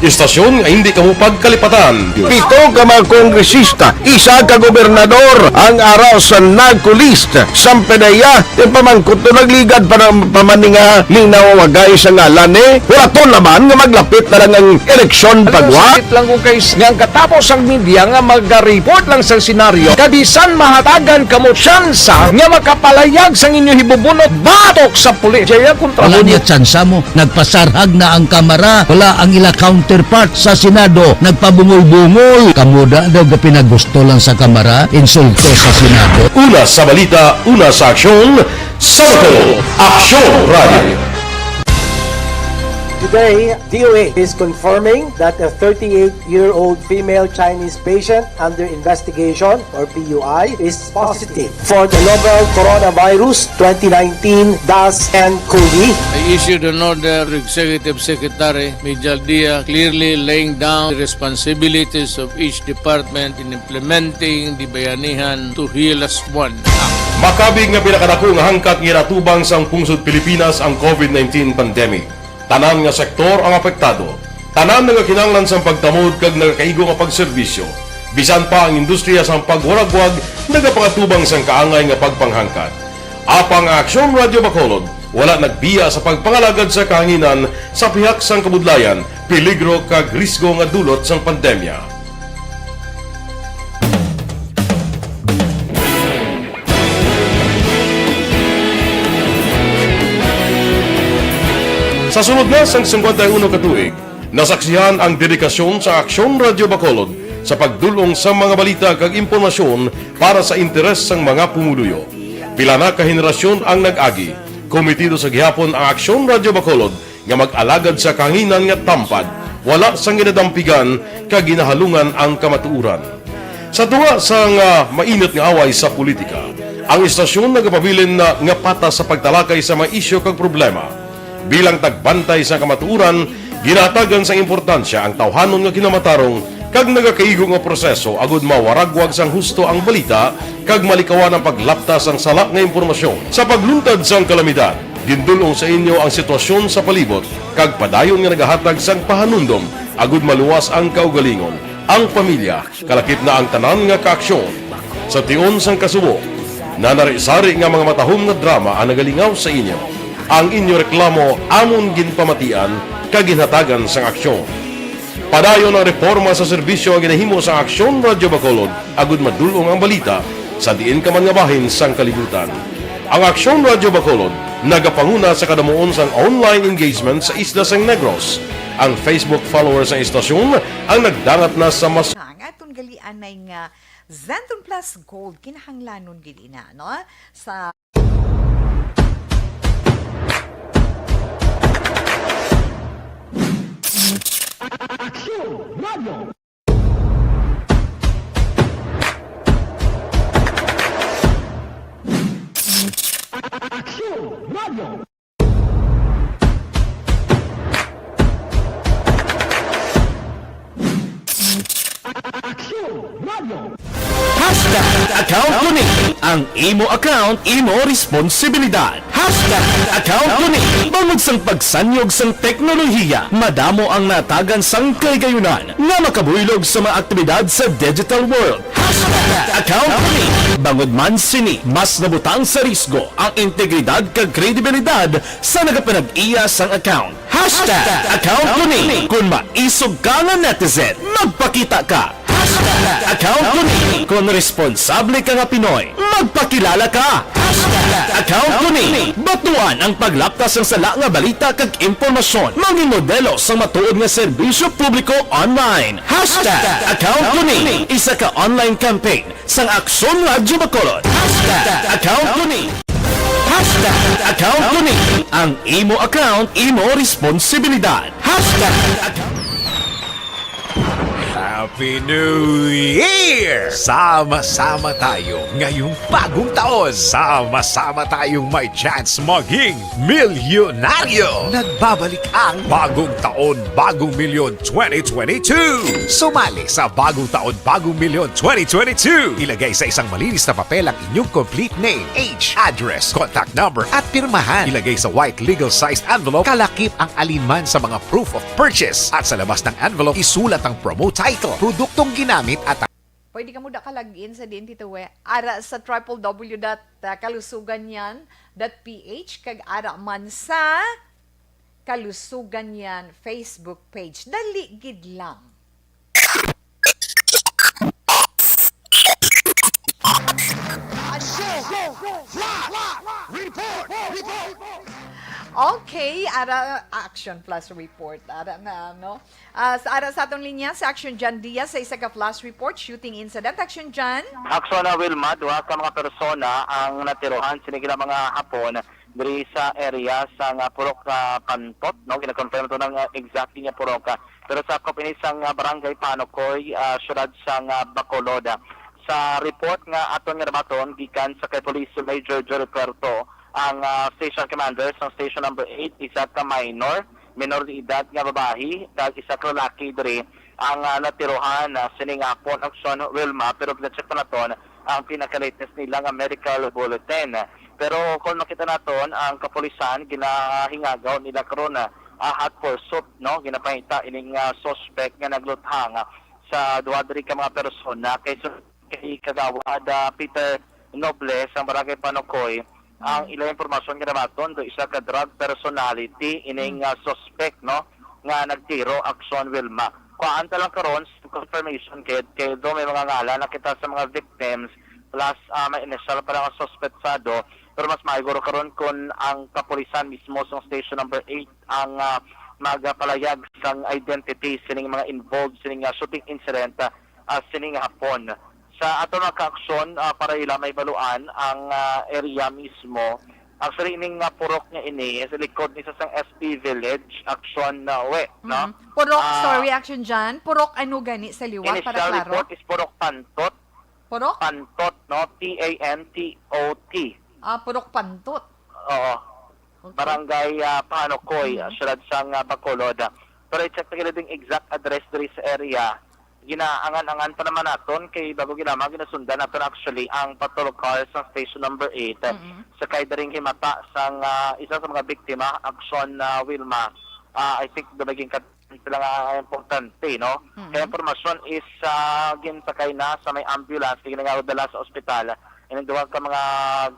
Istasyon nga hindi kamo pagkalipatan. Pito ka mga kongresista, isa ka gobernador ang ara sa NAGCO list. Sang PDEA, ti pamangkot to nagligad pa ng pamaninga ni nawawagay sa ngalan ni. Wala to naman nga maglapit na lang ang eleksyon pagwa. Sakit lang kung kay nga ang katapos ang media nga magareport lang sa senaryo. Kabisan mahatagan kamo tsansa nga makapalayag sang inyo hibubunot batok sa pulis. Jaya kontra Wala niya tsansa mo. Nagpasarhag na ang Kamara. Wala ang ila counterpart sa Senado. Nagpabungol-bungol. Kamo da daw gapinagusto lang sa Kamara. Insulto sa Senado. Una sa balita, una sa aksyon, sa Bacolod, Aksyon Radio. Today, D O A is confirming that a thirty-eight-year-old female Chinese patient under investigation, or P U I, is positive for the novel coronavirus twenty nineteen dash N COVID. I issued an order to Executive Secretary Mijal Dia, clearly laying down the responsibilities of each department in implementing the Bayanihan to Heal Us One Act. Makabig nga pinakadako nga hangkat nga ginatubang sang pungsod Pilipinas ang COVID nineteen pandemic. Tanan nga sektor ang apektado. Tanan nagakinahanglan sang pagtamod kag nagakaigo nga pagserbisyo. Bisan pa ang industriya sang pagwaragwag nagapangatubang sang kaangay nga pagpanghangkat. Apang ang Aksyon Radyo Bacolod wala nagbiya sa pagpangalagad sa kahanginan sa pihak sang kabudlayan, peligro kag risgo nga dulot sang pandemya. Sa sulod na sang singkwenta y uno ka tuig, nasaksihan ang dedikasyon sa Aksyon Radyo Bacolod sa pagdul-ong sa mga balita kag impormasyon para sa interes sang mga pumuluyo. Pila na ka henerasyon ang nag-agi. Komitido sa gihapon ang Aksyon Radyo Bacolod nga mag-alagad sa kahanginan nga tampad, wala sang ginadampigan kag ginahalungan ang kamatuoran. Sa tunga sang, ah, mainit nga away sa politika, ang istasyon nagapabilin na nga patas sa pagtalakay sa mga isyu kag problema. Bilang tagbantay sa kamatuoran, ginahatagan sang importansya ang tawhanon nga kinamatarong kag nagakaigo nga proseso agud mawaragwag sang husto ang balita kag malikawan ang paglapta sang sala nga impormasyon. Sa pagluntad sang kalamidad, gindul-ong sa inyo ang sitwasyon sa palibot kag padayon nga nagahatag sang pahanumdom agud maluwas ang kaugalingon, ang pamilya, kalakip na ang tanan nga kaaksyon. Sa tion sang kasubo, nanari-sari nga mga matahom nga drama ang nagalingaw sa inyo. Ang inyo reklamo amon ginpamatian kag ginhatagan sang aksyon. Padayon ang reporma sa serbisyo nga ginahimo sang Aksyon Radyo Bacolod agud madul-ong ang balita sa diin ka man nga bahin sang kalibutan. Ang Aksyon Radyo Bacolod nagapanguna sa kadamuon sang online engagement sa isla sang Negros. Ang Facebook followers sang istasyon ang nagdangat na sa mas Ang aton gali anay nga Xanthone Plus Gold, kinahanglanon gid ina, no? Sa Aksyon Radio. Aksyon Radio. Aksyon Radio. Hashtag account ko ni. Ang imo account, imo responsibilidad. Hashtag account ko ni. Bangod sang pagsanyog sang teknolohiya, madamo ang natagan sang kahigayunan nga makabuylog sa mga aktibidad sa digital world. Hashtag account ko ni. Bangod man sini, mas nabutang sa risgo ang integridad kag kredibilidad sa nagapanag-iya sang account. Hashtag account ko ni. Kung maisog ka nga netizen, magpakita ka. Hashtag account ko ni. Kung responsable ka nga Pinoy, magpakilala ka. Hashtag account ko ni. Batuan ang paglaptas sang sala nga balita kag impormasyon. Mangin modelo sang matuod nga serbisyo publiko online. Hashtag account ko ni. Isa ka online campaign sang Aksyon Radyo Bacolod. Hashtag account ko ni. Hashtag account ko ni. Ang imo account, imo responsibilidad. Hashtag account. Happy New Year! Sama-sama tayo ngayong bagong taon. Sama-sama tayong may chance maging milyonaryo. Nagbabalik ang Bagong Taon, Bagong Milyon twenty twenty-two. Sumali sa Bagong Taon, Bagong Milyon twenty twenty-two. Ilagay sa isang malinis na papel ang inyong complete name, age, address, contact number, at pirmahan. Ilagay sa white legal-sized envelope, kalakip ang alinman sa mga proof of purchase, at sa labas ng envelope, isulat ang promo title, produktong ginamit, at ang Pwede ka mo da ka login sa diin, Tito We. Ara sa triple W dot kalusugan yan dot P H, kag ara man sa Kalusugan Yan Facebook page. Dali gid lang. Action! Flash! Report! Report! Okay, ara Action Flash Report. Ara na, no? Ah, sa, ara sa atong linya, si Action John Diaz sa isa ka flash report, shooting incident. Action John? Action na, Wilma, duha ka mga persona ang natirohan sini nga mga hapon diri sa area sa nga Purok, ah, Pantot, no? Gina-confirm to ng, ah, exact nga purok, ah. Pero sakop ini sa nga Barangay Panukoy, ah, siyudad sa nga Bacolod. Sa report nga aton nga nabaton gikan sa kay Police Major Jory Puerto, ang, ah, station commander sa station number eight, isa ka minor, minor de edad nga babayi, kag isa ka lalaki diri ang, ah, natirohan, ah, sining hapon, Action Wilma, pero gina-check pa naton ang pinaka-latest nila nga medical bulletin. Pero kung makita naton, ang kapulisan ginahingagaw nila karon, ah, ah, hot pursuit, no? Ginapangita ining, ah, suspect nga nagluthang, ah, sa duha diri ka mga persona kay su-, kay Kagawad, ah, Peter Noble sa Barangay Panukoy. Ang Mm. ilang impormasyon nga nabaton, do isa ka drug personality ining, Mm. ah, suspect, no, nga nagtiro, Action Wilma. Kuhaan ta lang karon sa confirmation kay, kay do may mga ngalan na kita sa mga victims, plus, ah, may initial pa lang ang suspetsado, pero mas maayo guro karon kung ang kapulisan mismo sa station number eight ang, ah, magapalayag sang identity sining mga involved sining, ah, shooting incident, ah, ah, sining hapon. Sa ato nga kaaksyon, ah, para ila may baluan ang, ah, area mismo. Actually, ining nga purok nga ini, sa likod ni sa sang S P Village, Action na uwi, no? Mm. Purok, Ah, sorry, Action John. Purok ano gani sa liwat, para initial klaro? Report is Purok Pantot. Purok? Pantot, no? P A N T O T. Ah, Purok Pantot. Oo. Okay. Barangay, ah, Panukoy, Mm. ah, siyudad sang, ah, Bacolod. Pero i-check na gid ang exact address diri sa area. Ginaangan-angan pa naman naton kay bago ginama, ginasundan naton actually ang patrol car sa station number eight. Mm-mm. Sakay diri ang himata sang, ah, isa sa mga biktima, Action, ah, Wilma. Ah, I think dumaging ka sila nga importante, no? Mm-hmm. Kaya impormasyon is, ah, ginsakay na sa may ambulance, kay ginadala sa ospital. Ining duha ka mga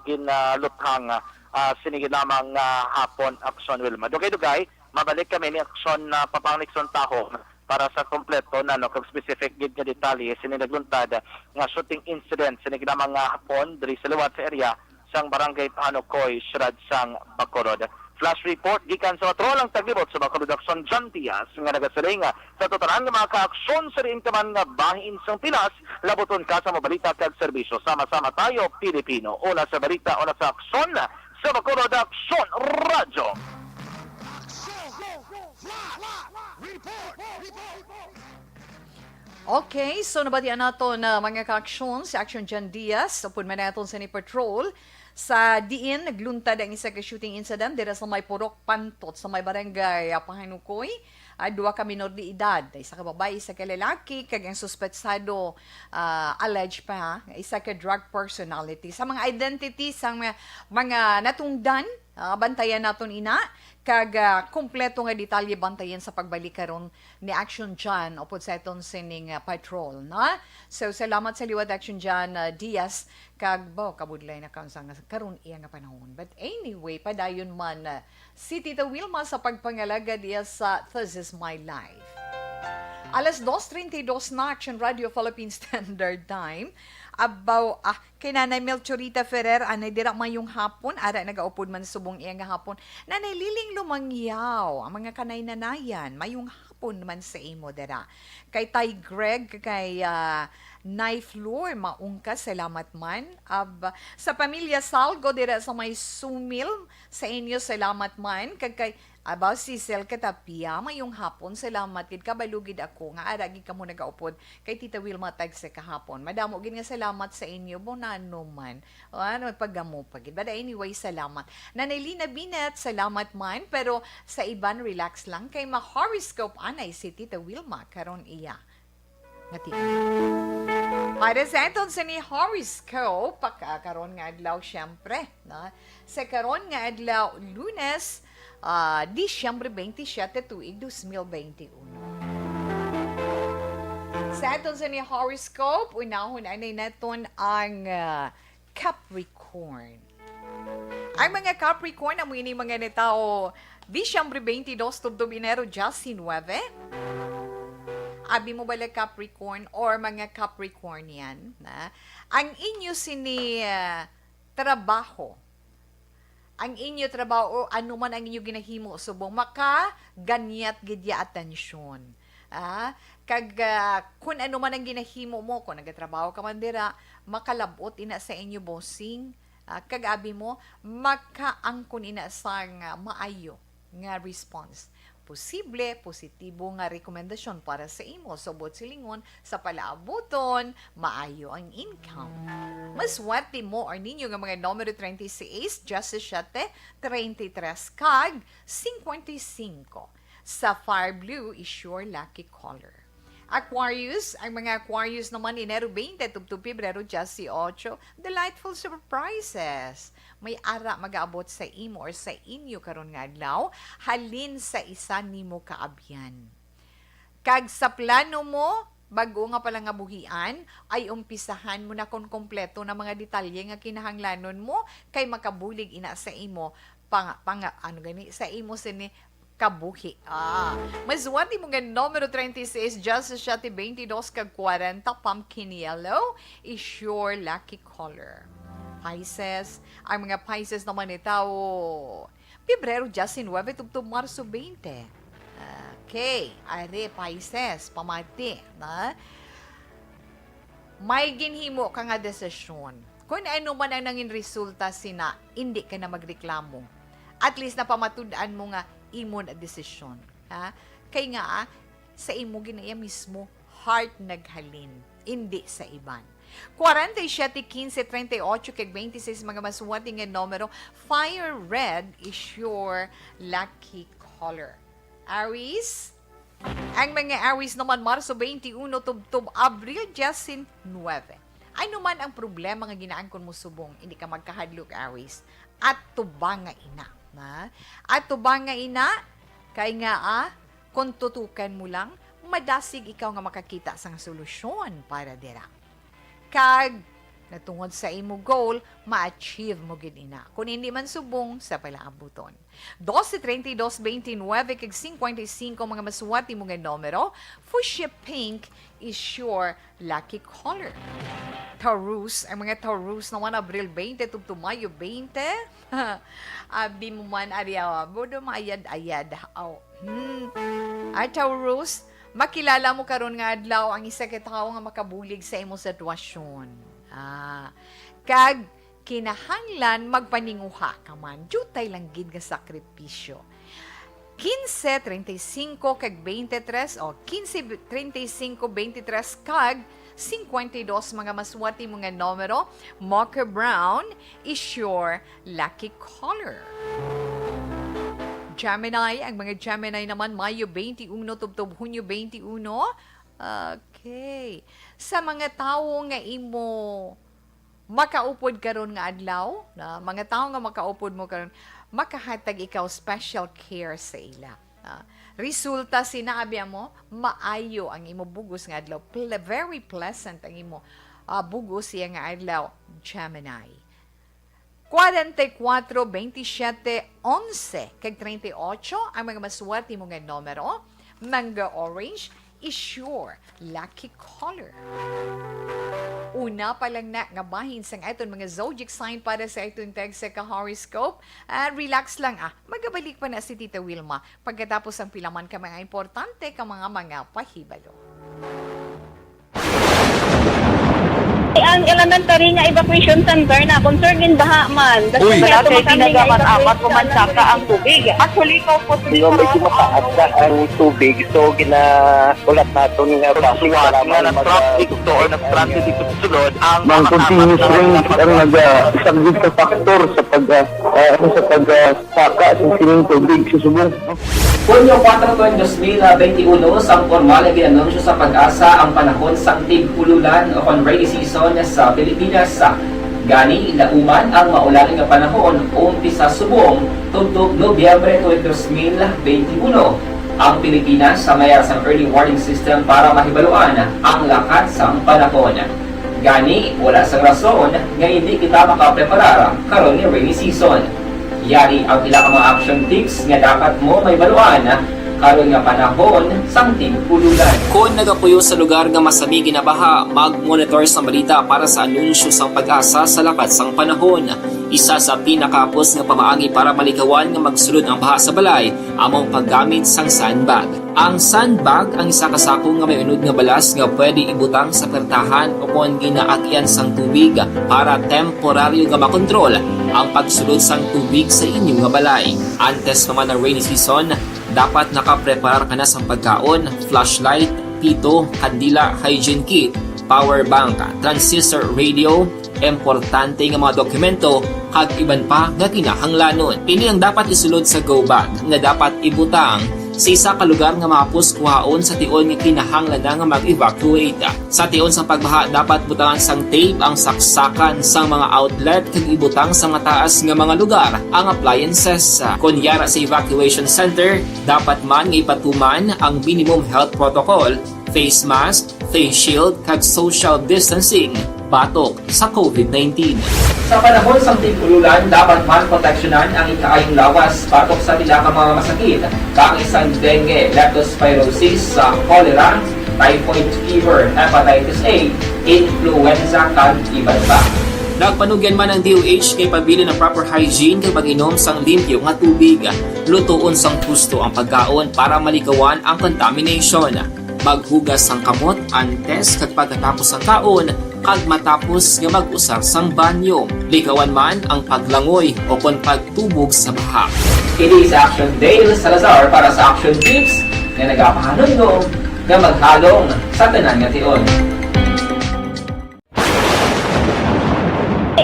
ginluthang, ah, sini lamang nga hapon, Action Wilma. Dugay-dugay, mabalik kami ni Action na Papanikson Tahong para sa kompleto na, no, kag specific gid nga detalye sini nagluntad nga shooting incident sini lamang nga hapon diri sa liwat sa area sang Barangay Panukoy, siyudad sang Bacolod. Flash report gikan sa patrol ang taglibot sa Bacolod, Action John Diaz, nga nagasiling sa tanan nga mga kaaksyon sa diin ka man nga bahin sang Pinas, labuton ka sa mga balita kag serbisyo. Sama-sama tayo, Pilipino. Una sa balita, una sa aksyon, sa Bacolod Aksyon Radyo. Okay, so nabatian nato na mga kaaksyon si Action John Diaz, upod man naton sa ni patrol, sa diin nagluntad ang isa ka shooting incident dira sa may Purok Pantot, sa may barangay, ah, Panukoy. Ah, duha ka minor de edad, isa ka babayi, isa ka lalaki, kag ang suspetsado, ah, alleged pa, ha, nga isa ka drug personality. Sa mga identity sa mga, mga natungdan, Ah, bantayan naton ina, kag, ah, kompleto nga detalye bantayan sa pagbalik karon ni Action John upod sa aton sining, ah, patrol, no? So, salamat sa liwat, Action John, ah, Diaz, kag, bo, kabudlay na karon sa nga, karon iya nga panahon. But anyway, padayon man, ah, si Tita Wilma sa pagpangalagad iya sa This Is My Life. Alas dos treinta y dos na, Action Radio Philippine Standard Time. Abaw, ah, kay Nanay Melchorita Ferrer, anay dira, mayong hapon, ara nagaupod man subong iya nga hapon. Nanay Liling Lumangyaw, ang mga kanay-nanayan, mayong hapon man sa imo dira. Kay Tay Greg, kay, ah, Nay Flor, maungka, salamat man. Ab, sa pamilya Salgo dira sa may Sumil, sa inyo, salamat man. Kag kay, abaw, Cecil Katapia, mayong hapon, salamat gid, kabalo gid ako nga ara gid kamo nagaupod kay Tita Wilma tagsa kahapon. Madamo gid nga salamat sa inyo, bonano man. O, ano, pagamo pa gid. But anyway, salamat. Nanay Lina Binet, salamat man. Pero sa iban, relax lang. Kay ma-horoscope anay si Tita Wilma karon iya. Ngati. Para sa aton sa ni horoscope, pagka-, karon nga adlaw, syempre, no? Sa karon nga adlaw, Lunes, ah, Disyembre twenty-seven, tuig dos mil twenty-one. Sa aton sa ni horoscope, unahon anay naton ang, ah, Capricorn. Ang mga Capricorn, amo ini mga natawo Disyembre twenty-dos tubtob Enero diyasinuebe. Abi mo bala Capricorn or mga Capricornian, na ang inyo sini, ah, trabaho, ang inyo trabaho o ano man ang inyo ginahimo, subong makaganyat gid ya atensyon. Ah, kag, ah, kun ano man ang ginahimo mo, kung nagatrabaho ka man dira, makalab-ot ina sa inyo bossing, ah, kag abi mo, makaangkon ina sang, ah, maayo nga response. Posible, positibo nga rekomendasyon para sa imo. Subot silingon, sa palaabuton, maayo ang income. Maswerte mo or ninyo nga mga numero treinta y seis, diecisiete, treinta y tres, kag cincuenta y cinco. Sapphire blue is your lucky color. Aquarius, ang mga Aquarius naman, Enero twenty tubtob Pebrero dieciocho, delightful surprises. May ara magaabot sa imo or sa inyo karon nga adlaw, halin sa isa nimo kaabyan. Kag sa plano mo, bag-o nga pa lang nga buhian, ay umpisahan mo na kon kompleto na mga detalye nga kinahanglanon mo, kay makabulig ina sa imo pang, pang, ano gani, sa imo sini kabuhi. Ah, maswerte mo nga numero treinta y seis, diecisiete, veintidós, kag kwarenta, pumpkin yellow is your lucky color. Pisces, ang mga Pisces naman ni tao, Pebrero diecinuebe tubtob Marso twenty. Okay, are Pisces, pamati, na may ginhimo ka nga desisyon. Kung ano man ang nangin resulta sina, hindi ka na magreklamo. At least napamatud-an mo nga imo na desisyon. Ha? Kay nga, ah, sa imo ginaya mismo, heart naghalin, hindi sa iban. Kwarenta y siyete, kinse, treinta y ocho, kag twenty-six, mga maswerte nga numero, fire red is your lucky color. Aries, ang mga Aries naman, Marso twenty-uno tubtob Abril diecinuebe. Ano man ang problema nga ginaangkon mo subong, hindi ka magkahadlok, Aries. At tubang nga ina, na? At tubang nga ina, kay nga, ah, kung tutukan mo lang, madasig ikaw nga makakita sang solusyon para dira. Kag, natungod sa imo goal, ma-achieve mo gid ina. Kung hindi man subong, sa palaabuton. Doce, treinta y dos, veintinueve, kag cincuenta y cinco, mga maswerte mo nga numero, fuchsia pink is your lucky color. Taurus, ang mga Taurus naman, Abril twenty tubtob Mayo twenty. Abi mo man, ari, ah, bodo maayad-ayad. Aw, hmm. Ay, Taurus, makilala mo karon nga adlaw ang isa ka tawo nga makabulig sa imo sitwasyon. Ah, kag kinahanglan magpaninguha ka man. Diutay lang gid nga sakripisyo. Kinse, treinta y cinco, kag twenty-tres, o kinse, treinta y cinco, twenty-tres, kag cincuenta y dos, mga maswerte mo nga numero, mocha brown is your lucky color. Gemini, ang mga Gemini naman, Mayo twenty-uno tubtob Hunyo twenty-uno. Okay. Sa mga tawo nga imo makaupod karon nga adlaw, na mga tawo nga makaupod mo karon, makahatag ikaw special care sa ila. Ah, resulta sina, abi mo, maayo ang imo bugos nga adlaw. Ple-, very pleasant ang imo, ah, bugos siya nga adlaw, Gemini. Forty-four, twenty-seven, eleven, kag thirty-eight ang mga maswerte mo nga numero. Mangga orange is your lucky color. Una pa lang na nga bahin sang aton mga zodiac sign para sa aton tag sa ka-horoscope. Ah, relax lang, ah. Magabalik pa na si Tita Wilma pagkatapos ang pila man ka mga importante ka mga, mga pahibalo. Ang elementary nga evacuation center na concern gin baha man. Uy! Wala kay kinagaman amat ko man saka ang tubig. Actually, ko po. Di ba, medyo mataas na ang tubig, so ginaulat naton nga basin para nga mag-, na-traffic to or na-stranded dito sa sulod ang mga continuous rain ang nag-, ah, isang big factor sa pag, ah, ah, ano, sa pag, ah, saka sa sining tubig sa subong. Hunyo kuwatro, dos mil benti uno, sang pormal nga gin-anunsyo sa PAGASA ang panahon sang tig-ululan o kon rainy season sa Pilipinas. Gani, lauman ang maulan nga panahon umpisa subong tubtob Nobyembre twenty, dos mil benti uno. Ang Pilipinas sa mayar sang early warning system para mahibaluan ang lakat sang panahon. Gani, wala sang rason nga indi kita makapreparar karon nga rainy season. Yari ang pila ka mga action tips nga dapat mo mahibaluan karon nga panahon sang tig-ululan. Kon nagapuyo sa lugar nga masami ginabaha, mag-monitor sang balita para sa anunsyo sang PAGASA sa lakat sang panahon. Isa sa pinakahapos nga pamaagi para malikawan nga magsulod ang baha sa balay amo ang paggamit sang sandbag. Ang sandbag ang isa ka sako nga may unod nga balas nga pwede ibutang sa pertahan o kon ginaagyan sang tubig para temporaryo nga makontrol ang pagsulod sang tubig sa inyo nga balay. Antes pa man ang rainy season, dapat nakapreparar ka na sang pagkaon, flashlight, pito, kandila, hygiene kit, power bank, transistor radio, importante nga mga dokumento, kag iban pa nga kinahanglanon. Ini ang dapat isulod sa go bag nga dapat ibutang sa isa ka lugar nga mahapos kuhaon sa tion nga kinahanglan na nga mag-evacuate. Sa tion sang pagbaha, dapat butangan sang tape ang saksakan sang mga outlet kag ibutang sa mataas nga mga lugar ang appliances. Kon yara sa evacuation center, dapat man nga ipatuman ang minimum health protocol, face mask, face shield, kag social distancing batok sa COVID nineteen. Sa panahon sang tig-ululan, dapat man proteksyonan ang ikaayong lawas batok sa pila ka mga masakit, kaangay sang dengue, leptospirosis, sa cholera, typhoid fever, hepatitis A, influenza, kag iban pa. Nagpanugyan man ang D O H nga ipabilin ang proper hygiene kag pag-inom sang limpyo nga tubig. Lutoon sang husto ang pagkaon para malikawan ang contamination. Maghugas sang kamot antes kag pagkatapos sang kaon kag matapos nga mag-usar sang banyo. Likawan man ang paglangoy o kon pagtubog sa baha. Ini si Action Dale Salazar para sa Action Tips nga nagapahanumdom nga maghalong sa tanan nga tion.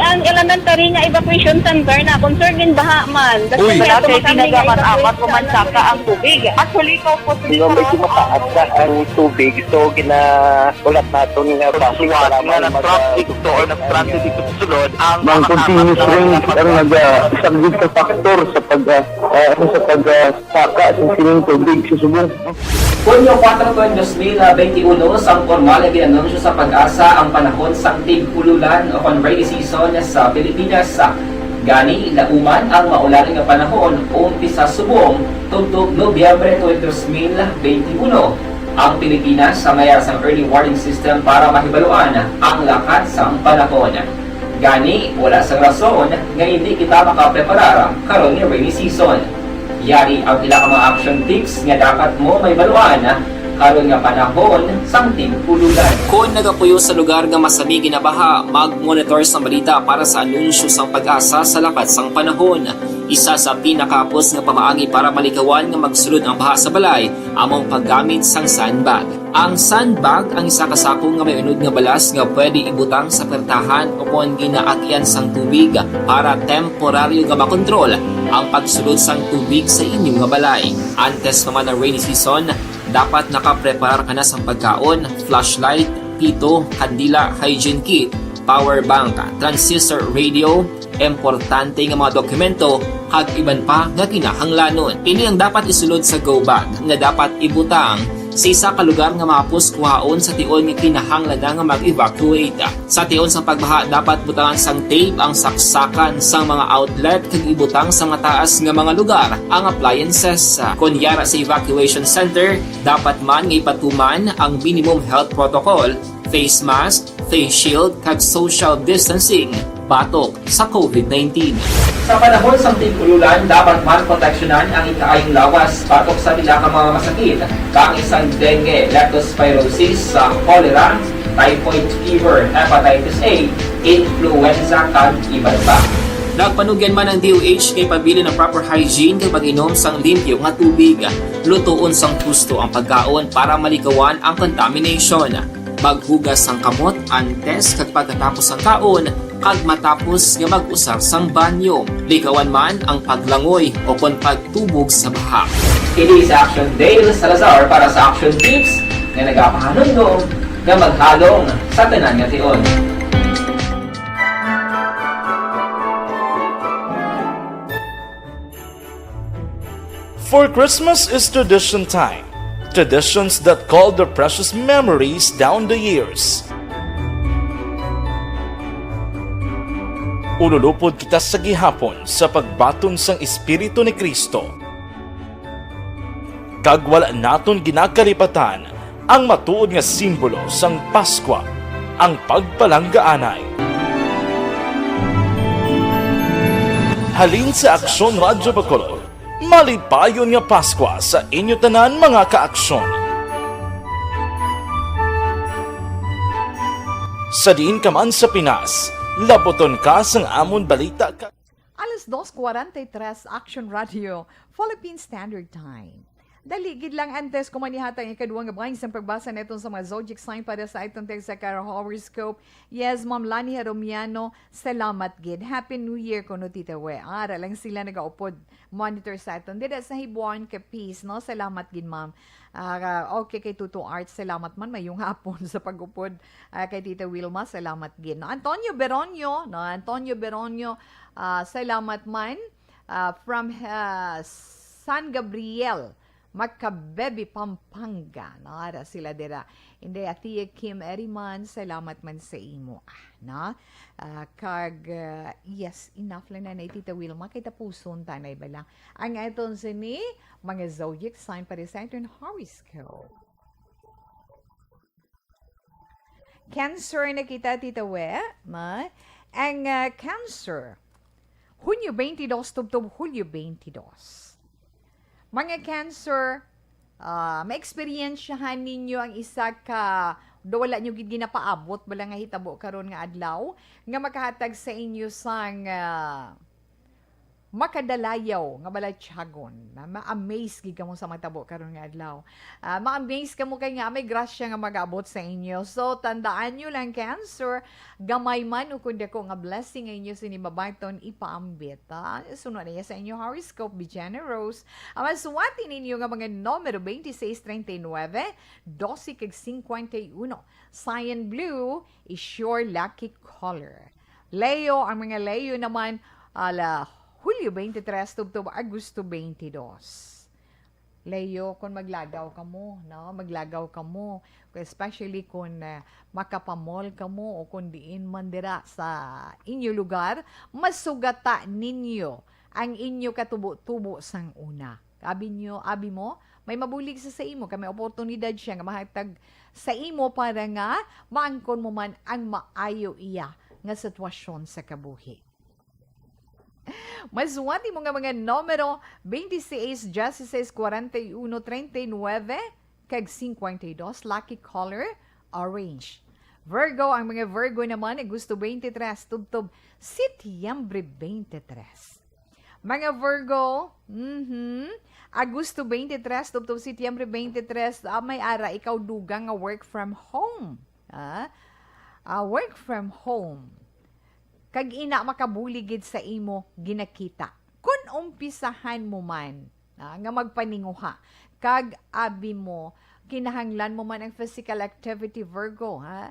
Ang elementary nga evacuation center na concern gin baha man. Uy! Wala kay kinagaman amat ko man saka ang tubig. Actually, ko po. Di ba, medyo mataas na ang tubig, so ginaulat naton nga basin para nga mag-, na-traffic to or na-stranded dito sa sulod ang mga continuous rain ang nag-, ah, isang big factor sa pag, ah, ah, ano, sa pag, ah, saka sa sining tubig sa subong. Hunyo kuwatro, dos mil benti uno, sang pormal nga gin-anunsyo sa PAGASA ang panahon sang tig-ululan o kon rainy season sa Pilipinas. Gani, lauman ang maulan nga panahon umpisa subong tubtob Nobyembre twenty, dos mil benti uno. Ang Pilipinas sa mayar sang early warning system para mahibaluan ang lakat sang panahon. Gani, wala sang rason nga indi kita makapreparar karon nga rainy season. Yari ang pila ka mga action tips nga dapat mo mahibaluan karon nga panahon sang tig-ululan. Kon nagapuyo sa lugar nga masami ginabaha, mag-monitor sang balita para sa anunsyo sang PAGASA sa lakat sang panahon. Isa sa pinakahapos nga pamaagi para malikawan nga magsulod ang baha sa balay amo ang paggamit sang sandbag. Ang sandbag ang isa ka sako nga may unod nga balas nga pwede ibutang sa pertahan o kon ginaagyan sang tubig para temporaryo nga makontrol ang pagsulod sang tubig sa inyo nga balay. Antes pa man ang rainy season, dapat nakapreparar ka na sang pagkaon, flashlight, pito, kandila, hygiene kit, power bank, transistor radio, importante nga mga dokumento, kag iban pa nga kinahanglanon. Ini ang dapat isulod sa go bag nga dapat ibutang sa isa ka lugar nga mahapos kuhaon sa tion nga kinahanglan na nga mag-evacuate. Sa tion sang pagbaha, dapat butangan sang tape ang saksakan sang mga outlet kag ibutang sa mataas nga mga lugar ang appliances. Kon yara sa evacuation center, dapat man nga ipatuman ang minimum health protocol, face mask, face shield, kag social distancing batok sa covid nineteen. Sa panahon sang tig-ululan, dapat man proteksyonan ang ikaayong lawas batok sa pila ka mga masakit, kang sang dengue, leptospirosis, sa cholera, typhoid fever, hepatitis A, influenza, kag iban pa. Nagpanugyan man ang D O H kay pabilin ang proper hygiene kag pag-inom sang limpyo nga tubig. Lutoon sang husto ang pagkaon para malikawan ang contamination. Maghugas sang kamot antes kag pagkatapos sang kaon, kag matapos nga mag-usar sang banyo. Likawan man ang paglangoy o kon pagtubog sa baha. Kini si Action Dale Salazar para sa Action Tips nga nagapahanumdom nga maghalong sa tanan nga tion. For Christmas is tradition time. Traditions that call their precious memories down the years. Ululupod kita sa gihapon sa pagbaton sang Espiritu ni Cristo. Kag wala naton ginakalipatan ang matuod nga simbolo sang Paskwa, ang pagpalanggaanay. Halin sa Aksyon Radyo Bacolod, malipayon nga Paskwa sa inyo tanan, mga kaaksyon. Sa diin ka man sa Pinas, labuton ka sang amon balita ka. Alas dos cuarenta y tres, Action Radio, Philippine Standard Time. Dali gid lang antes ko manihatag ang ikaduha nga bahin sang pagbasa naton sa mga zodiac sign para sa aton text sa Kara Horoscope. Yes, Ma'am Lani Heromiano, salamat gid. Happy New Year kuno, Tita We. Ara lang sila nagaupod monitor sa aton dida sa Hibuan, Capiz, no? Salamat gid, Ma'am. Ah, okay, kay Tuto Art, salamat man, mayong hapon sa pag-upod. Ah, kay Tita Wilma, salamat gid, no? Antonio Beronio, no? Antonio Beronio, ah, salamat man. Ah, from, ah, San Gabriel, Macabebe, Pampanga, no? Ara sila dira. Inday, Atiya Kim Eriman, salamat man sa imo, ah, no? Ah, kag, ah, yes, enough lang na na, Tita Wilma, kay tapuson tanay bala ang aton sini mga zodiac sign para sa aton horoscope. Cancer na kita, Tita We, ma? Ang, ah, Cancer, Hunyo twenty-two tubtob Hulyo twenty-two. Mga Cancer, ah, ma-eksperyensyahan ninyo ang isa ka, do wala nyo gid ginapaabot bala nga hitabo karon nga adlaw, nga makahatag sa inyo sang, ah, makadalayaw nga balatyagon. Na ma-amaze gid kamo sa matabo karon nga adlaw. Ah, ma-amaze kamo kay nga may grasya nga mag-abot sa inyo. So, tandaan nyo lang, Cancer, gamay man o kung dako nga blessing nga inyo sini mabaton, ipaambit, ha? Sunod na iya sa inyo horoscope, Bijan Rose. Ang masuwati ninyo nga mga numero twenty-six, treinta y nueve, doce kag cincuenta y uno. Cyan Blue is your lucky color. Leo, ang mga Leo naman, ala, Hulyo twenty-three tubtob Agosto twenty-two. Leo, kung maglagaw kamo, no? Maglagaw kamo, especially kung, ah, makapamol kamo o kung diin man dira sa inyo lugar, masugata ninyo ang inyo katubo-tubo sang una. Abi nyo, abi mo, may mabulig sa, sa imo, kay may oportunidad siya nga mahatag sa imo para nga maangkon mo man ang maayo iya nga sitwasyon sa kabuhi. Masuwati mo nga mga numero, twenty-six, dieciséis, cuarenta y uno, treinta y nueve, kag cincuenta y dos, lucky color, orange. Virgo, ang mga Virgo naman, Agosto twenty-three, tubtob Setyembre twenty-three. Mga Virgo, mhm, Agosto twenty-three, tubtob Setyembre twenty-three, ah, may ara ikaw dugang nga work from home. Ah, ah, work from home. Kag ina makabulig gid sa imo ginakita. Kun umpisahan mo man, ah, nga magpaninguha, kag abi mo, kinahanglan mo man ang physical activity, Virgo, ha?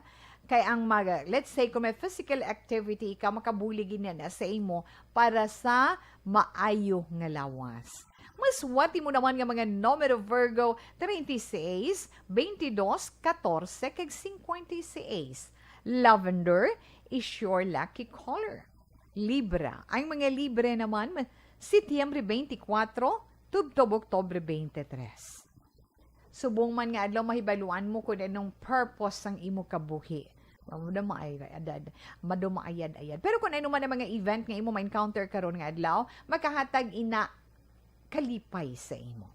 Kay ang mga, let's say, kung may physical activity ka, makabuli gid na sa imo para sa maayo nga lawas. Maswati mo naman nga mga numero, Virgo, treinta y seis, veintidós, catorce, kag cincuenta y seis. Lavender is your lucky color. Libra. Ang mga Libre naman, ma-, Setyembre twenty-four, tubtob Oktubre twenty-three. Subong man nga adlaw, mahibaluan mo kung anong purpose sang imo kabuhi. Maduma ay adad, maduma ayad-ayad. Pero kung ano man ang mga event nga imo ma-encounter karon nga adlaw, makahatag ina kalipay sa imo.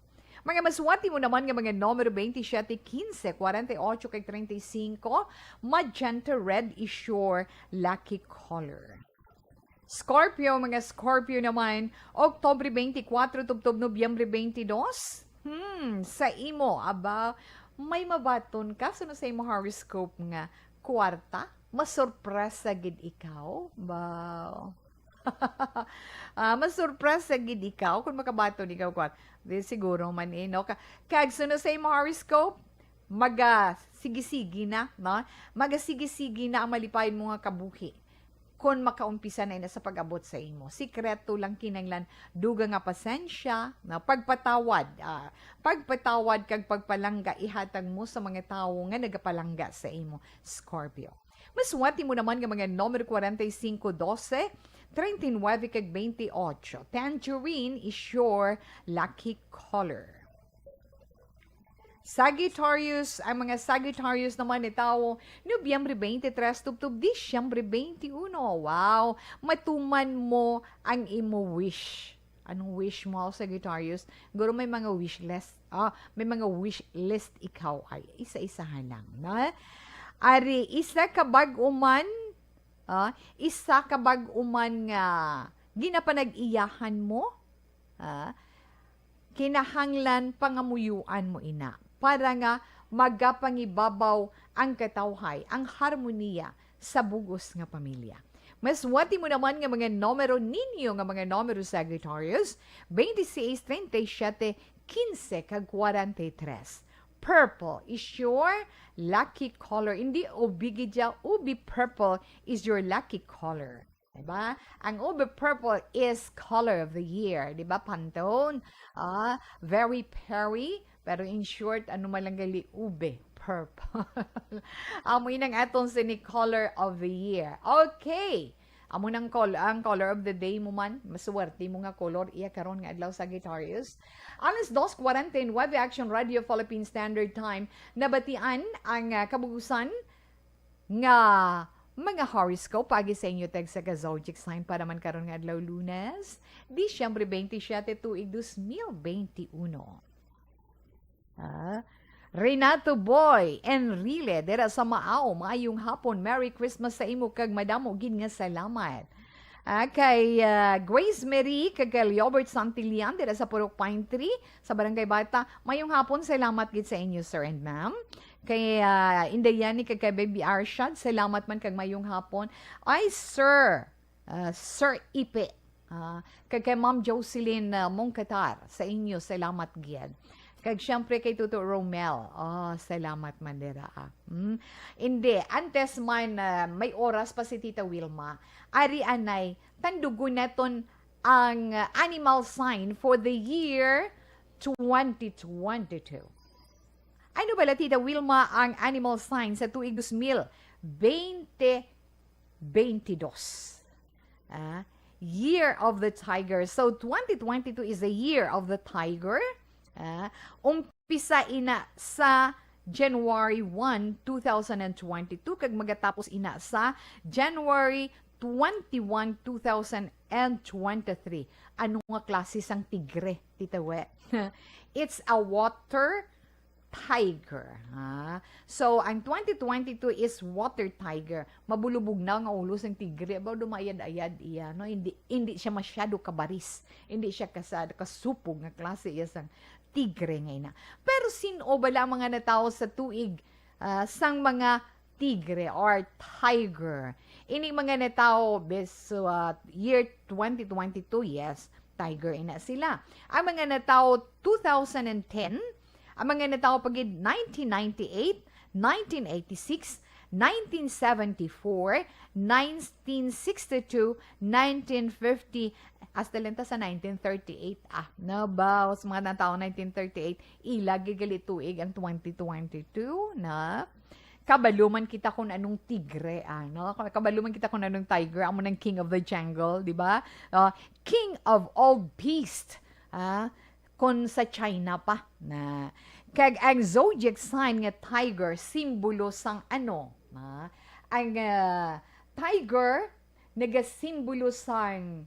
Mga maswati mo naman nga mga numero twenty-seven, quince, forty-eight, kag treinta y cinco, magenta red is your lucky color. Scorpio, mga Scorpio naman, Oktubre twenty-four tubtob Nobyembre twenty-two. Hmm, sa imo, aba, may mabaton ka suno sa imo horoscope nga kwarta? Masurpresa gid ikaw? Ba? Ah, masurpresa gid ikaw kung makabaton ikaw kwarta. Di siguro man eh, no? Ka-, kag suno sa imo horoscope, maga sige-sige na, no? Maga sige-sige na ang malipayon mo nga kabuhi. Kon makaumpisa na ina sa pag-abot sa imo, sikreto lang kinahanglan, dugang nga pasensya, no? Pagpatawad, ah, pagpatawad kag pagpalangga ihatag mo sa mga tawo nga nagapalangga sa imo, Scorpio. Maswati mo naman nga mga numero forty-five, doce, treinta y nueve, kag twenty-eight. Tangerine is your lucky color. Sagittarius, ang mga Sagittarius naman ni tawo, Nobyembre twenty-three tubtob Disyembre twenty-one. Wow! Matuman mo ang imo wish. Anong wish mo, Sagittarius? Guro may mga wish list. Ah, may mga wish list ikaw ay isa-isahan lang, na? Ari, isa ka bag-o man, ah, isa ka bag-o man nga ginapanag-iyahan mo, ah, kinahanglan pangamuyuan mo ina para nga magapangibabaw ang katawhay, ang harmoniya sa bug-os nga pamilya. Maswati mo naman nga mga numero ninyo nga mga numero Sagittarius, twenty-six, treinta y siete, quince, kag forty-three. Purple is your lucky color. Hindi ube gid siya, ube purple is your lucky color. Diba? Ang ube purple is color of the year. Diba, Pantone? Ah, very prairie. Pero in short, ano man lang gali, ube purple. Amo yun ang atong sini color of the year. Okay. Amo nang col-, ang color of the day mo man. Maswerte mo nga color iya karon nga adlaw, Sagittarius. Alas dos cuarenta y nueve, Action Radio Philippine Standard Time. Nabatian ang, ah, kabugusan nga mga horoscope paagi sa inyo tag sa ka zodiac sign para man karon nga adlaw, Lunes, Disyembre twenty-seven, tuig dos mil twenty-one. Ah, Renato Boy Enrile, dira sa Maao, maayong hapon. Merry Christmas sa imo kag madamo gid nga salamat. Ah, kay, ah, Grace Marie kag kay Leobert Santillan, dira sa Purok Pine Tree, sa Barangay Bata, mayong hapon. Salamat gid sa inyo, sir and ma'am. Kay, ah, Inday Yani kag kay Baby Arshad, salamat man kag mayong hapon. Ay, sir, ah, Sir Ipe, ah, kag kay Ma'am Jocelyn, ah, Mongkatar, sa inyo, salamat gid. Kag siyempre kay Tuto Romel, oh, salamat man dira, ah. Hmm. Hindi, antes man, ah, may oras pa si Tita Wilma. Ari anay, tandugon naton ang, ah, animal sign for the year twenty twenty-two. Ano bala, Tita Wilma, ang animal sign sa tuig dos mil twenty twenty-two? Ah, Year of the Tiger. So, twenty twenty-two is the year of the tiger. Ah, umpisa ina sa January one, two thousand and twenty-two, kag magatapos ina sa January twenty-one, two thousand and twenty-three. Ano nga klase sang tigre, Tita We? It's a water tiger, ha? So, ang twenty twenty-two is water tiger. Mabulubog na nga ulo sang tigre. Ba, dumayad-ayad iya, no? Hindi, hindi siya masyado kabaris. Hindi siya kasad, kasupog nga klase iya sang tigre nga ina. Pero sin-o bala ang mga natawo sa tuig, ah, sang mga tigre or tiger? Ini mga natawo bis, ah, year twenty twenty-two, yes, tiger ina sila. Ang mga natawo two thousand and ten, ang mga natawo pa gid nineteen ninety-eight, nineteen eighty-six, nineteen seventy-four, nineteen sixty-two, nineteen fifty, hasta lang ta sa nineteen thirty-eight. Ah, nabaw sa mga taong nineteen thirty-eight, ila gid gali tuig ang twenty twenty-two na. Kabalo man kita kung anong tigre, ah, no? Kabalo man kita kung anong tiger, amo nang king of the jungle, di ba? Ah, king of all beast, ah, kung sa China pa na. Kag ang zodiac sign nga tiger, simbolo sang ano, ah, ang, ah, tiger nagasimbolo sang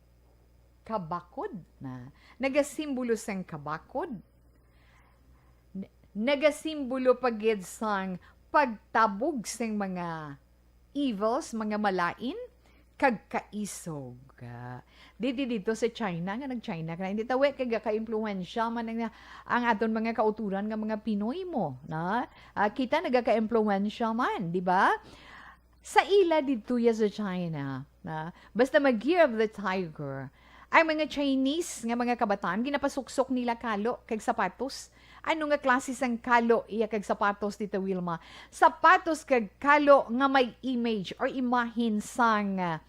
kabakod na. Nagasimbolo sang kabakod. N-, nagasimbolo pa gid sang pagtabog sang mga evils, mga malain, kag kaisog. Ah, didi dito sa China, nga nag-China ka na, hindi tawi kay gaka-impluwensya man ang, ang aton mga kauturan nga mga Pinoy mo, na? Ah, kita nagaka-impluwensya man, di ba? Sa ila didto ya sa China, na? Basta mag-Year of the Tiger, ang mga Chinese nga mga kabataan, ginapasuksok nila kalo kag sapatos. Ano nga klase sang kalo iya kag sapatos, Tita Wilma? Sapatos kag kalo nga may image or imahen sang, ah,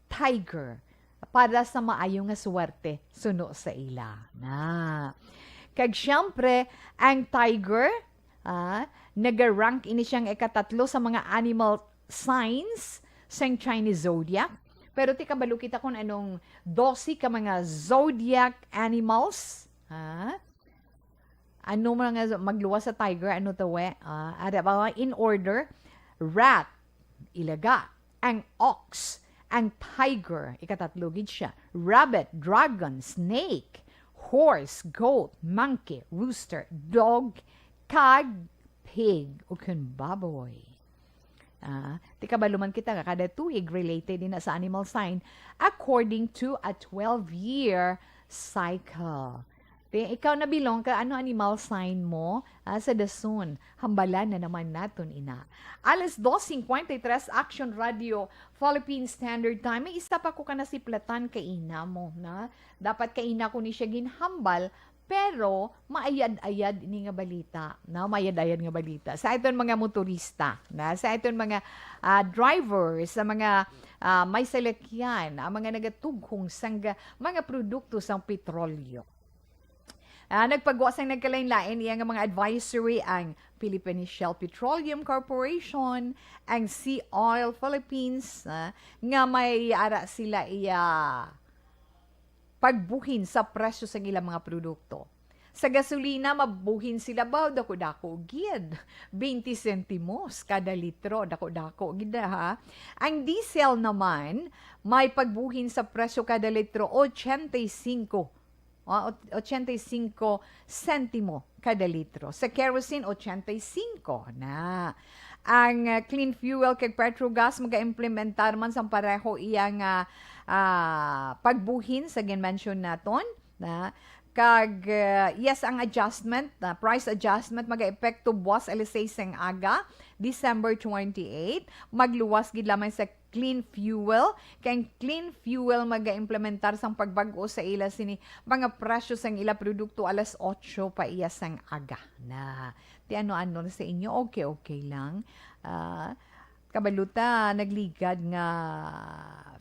tiger para sa maayo nga suwerte suno sa ila. Na. Kag siyempre, ang tiger, ah, nagarank ini siyang ikatatlo sa mga animal signs sang Chinese zodiac. Pero ti kabalo kita kung anong dose ka mga zodiac animals, ha? Ano man nga magluwas sa tiger, ano to, we? Ah, ada ba, in order, rat, ilaga, ang ox, ang tiger, ikatatlo gid siya, rabbit, dragon, snake, horse, goat, monkey, rooster, dog, kag pig, o kun baboy. Ah, ti kabalo man kita nga kada tuig related din na sa animal sign according to a twelve-year cycle. Ti, ikaw na bilong ka, ano animal sign mo? Ah, sa dason, hambalan na naman naton ina. Alas dos cincuenta y tres, Action Radio, Philippine Standard Time. May isa pa ko ka nasiplatan kay ina mo, na? Dapat kay ina ko ni siya ginhambal, pero maayad-ayad ini nga balita, na? Maayad-ayad nga balita. Sa aton mga motorista, na? Sa aton mga, ah, drivers, sa mga, ah, may salakyan, ang mga nagatughong sang mga produkto sang petrolyo. Ah, nagpagwa sang nagkalain-lain iya nga mga advisory ang Philippine Shell Petroleum Corporation, ang Sea Oil Philippines, ah, nga may ara sila iya pagbuhin sa presyo sang ilang mga produkto. Sa gasolina, mabuhin sila ba, dako-dako gid. Twenty sentimos kada litro, dako-dako gid, ha. Ang diesel naman, may pagbuhin sa presyo kada litro, ochenta y cinco. Ah, ot-, ochenta y cinco sentimo kada litro. Sa kerosene, ochenta y cinco na. Ang, ah, Clean Fuel kag Petrogas mag-implementar man sang pareho iya nga, ah, pagbuhin sa gin-mention naton, na. Kag, ah, yes, ang adjustment, na price adjustment, mag-epekto buwas alas sais sang aga, December twenty-eight. Magluwas gid lamang sa Clean Fuel. Kay ang Clean Fuel mag-implementar sang pagbag-o sa ila sini mga presyo sang ila produkto alas otso pa iya sang aga na. Ti ano-ano na sa inyo? Okay, okay lang. Ah, kabalo ta, nagligad nga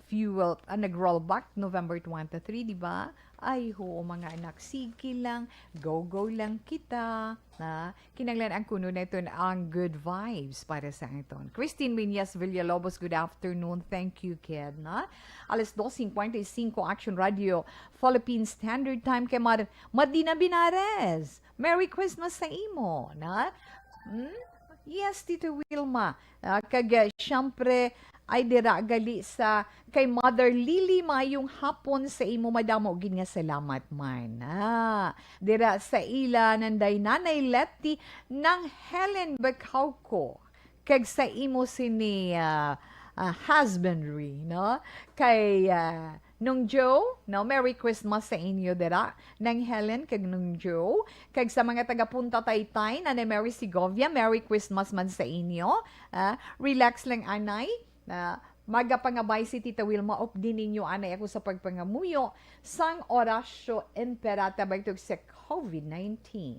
fuel, ah, nag-rollback November twenty-three, di ba? Ay, ho, mga anak, sige lang, go-go lang kita. Na, kinanglan ang kuno na ito ang good vibes para sa aton. Christine Viñas Villalobos, good afternoon. Thank you, kid, na. Alas dos cincuenta y cinco, Action Radio, Philippine Standard Time kay Mar-, Madina Binares. Merry Christmas sa imo, na. Hmm? Yes, Tito Wilma. Ah, kag, ah, siyempre, ay dira gali sa kay Mother Lily, maayong hapon sa imo, madamo gid nga salamat man. Ah, dira sa ila nanday Nanay Letty, Nang Helen Bacauco, kag sa imo sini, ah, ah, husbandry, no? Kay, ah, Nung Joe, no? Merry Christmas sa inyo dira, Nang Helen kag Nung Joe. Kag sa mga taga Punta Taytay, Nanay Mary Segovia, Merry Christmas man sa inyo. Ah, relax lang, anay. Ah, magapangabay si Tita Wilma, updi ninyo anay ako sa pagpangamuyo sang Oratio Imperata bangtod sa COVID nineteen.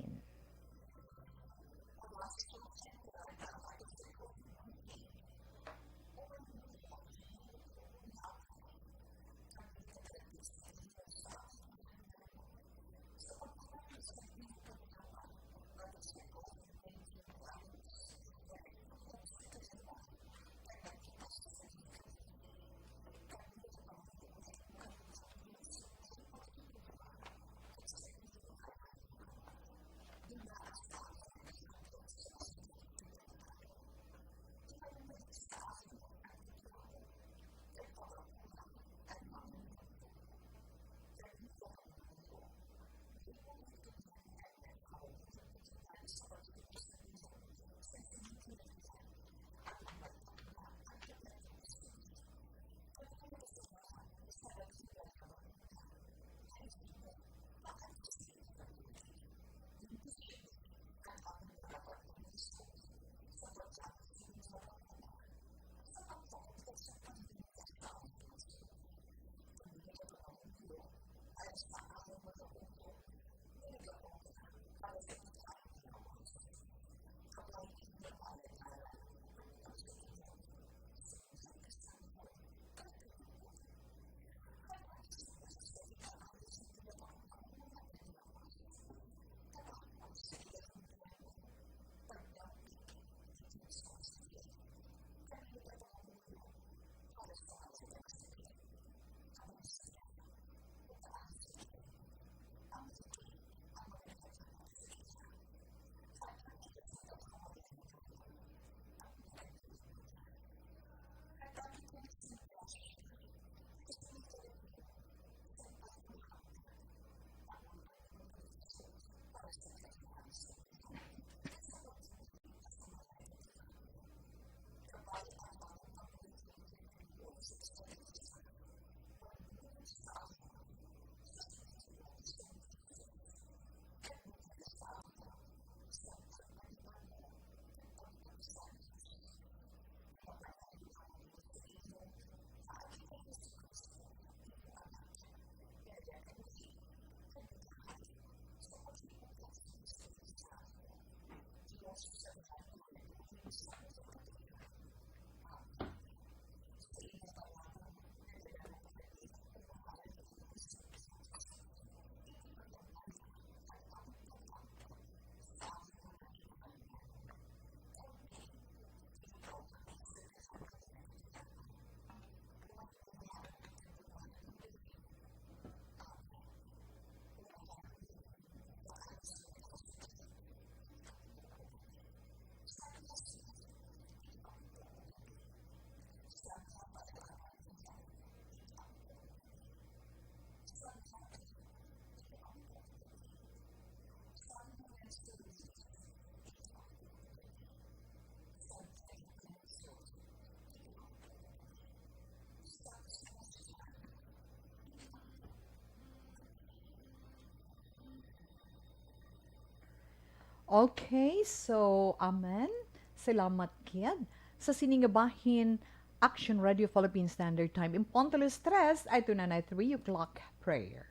Okay, so, amen. Salamat gid. Sa sini nga bahin, Action Radio Philippine Standard Time, in punto alas tres, ay ito na na three o'clock prayer.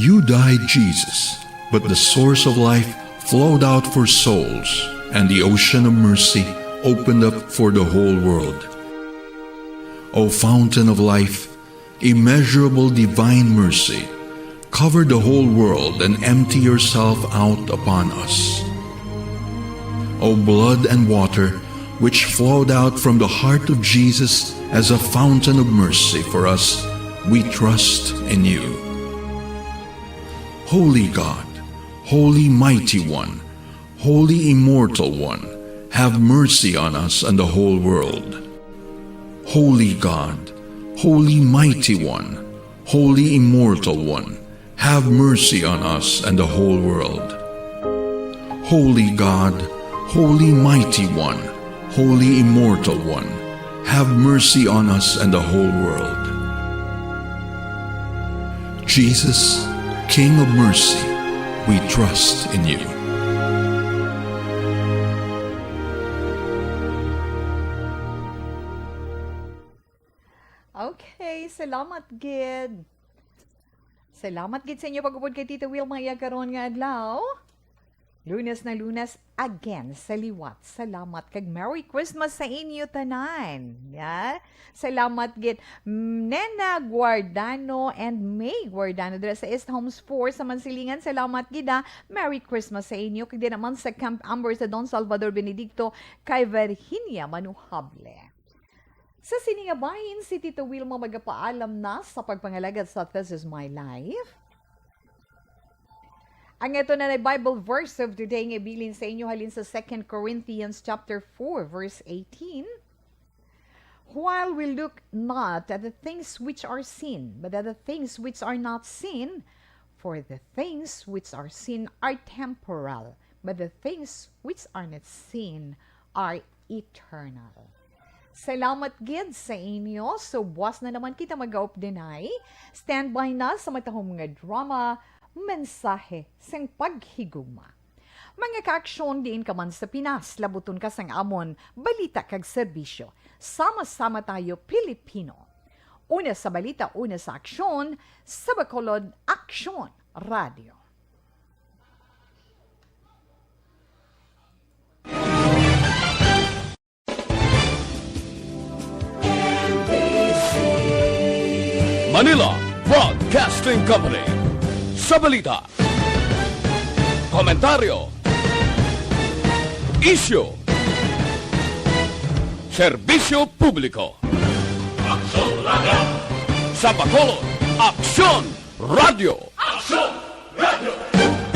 You died, Jesus, but the source of life flowed out for souls, and the ocean of mercy opened up for the whole world. O fountain of life, immeasurable divine mercy, cover the whole world and empty yourself out upon us. O blood and water, which flowed out from the heart of Jesus as a fountain of mercy for us, we trust in you. Holy God, Holy Mighty One, Holy Immortal One, have mercy on us and the whole world. Holy God, Holy Mighty One, Holy Immortal One, have mercy on us and the whole world. Holy God, Holy Mighty One, Holy Immortal One, have mercy on us and the whole world. Jesus, King of mercy, we trust in you. Okay, salamat gid. Salamat gid sa inyo pag-upod kay Tita Wilma iya karon nga adlaw. Lunes na Lunes again sa liwat. Salamat kag Merry Christmas sa inyo tanan. Ya. Salamat gid, Nena Guardano and May Guardano dira sa East Homes four sa Mansilingan. Salamat gid, ah. Merry Christmas sa inyo. Kag din naman sa Camp Amber sa Don Salvador Benedicto kay Virginia Manuhable. Sa sini nga bahin, si Tita Wilma magapaalam na sa pagpangalagad sa This Is My Life. Ang ato na Bible verse of today nga ibilin sa inyo halin sa Second Corinthians chapter four, verse eighteen. While we look not at the things which are seen, but at the things which are not seen, For the things which are seen are temporal, but the things which are not seen are eternal. Salamat gid sa inyo. So, buwas na naman kita mag-updinay. Standby na sa matahom nga drama, Mensahe sang Paghigugma. Mga kaaksyon, diin ka man sa Pinas, labuton ka sang amon balita kag serbisyo. Sama-sama tayo, Pilipino. Una sa balita, una sa aksyon, sa Bacolod, Aksyon Radio. Manila Broadcasting Company. Sa balita, komentaryo, isyu, serbisyo publiko. Aksyon Radio. Sa Bacolod, Aksyon Radio. Aksyon Radio.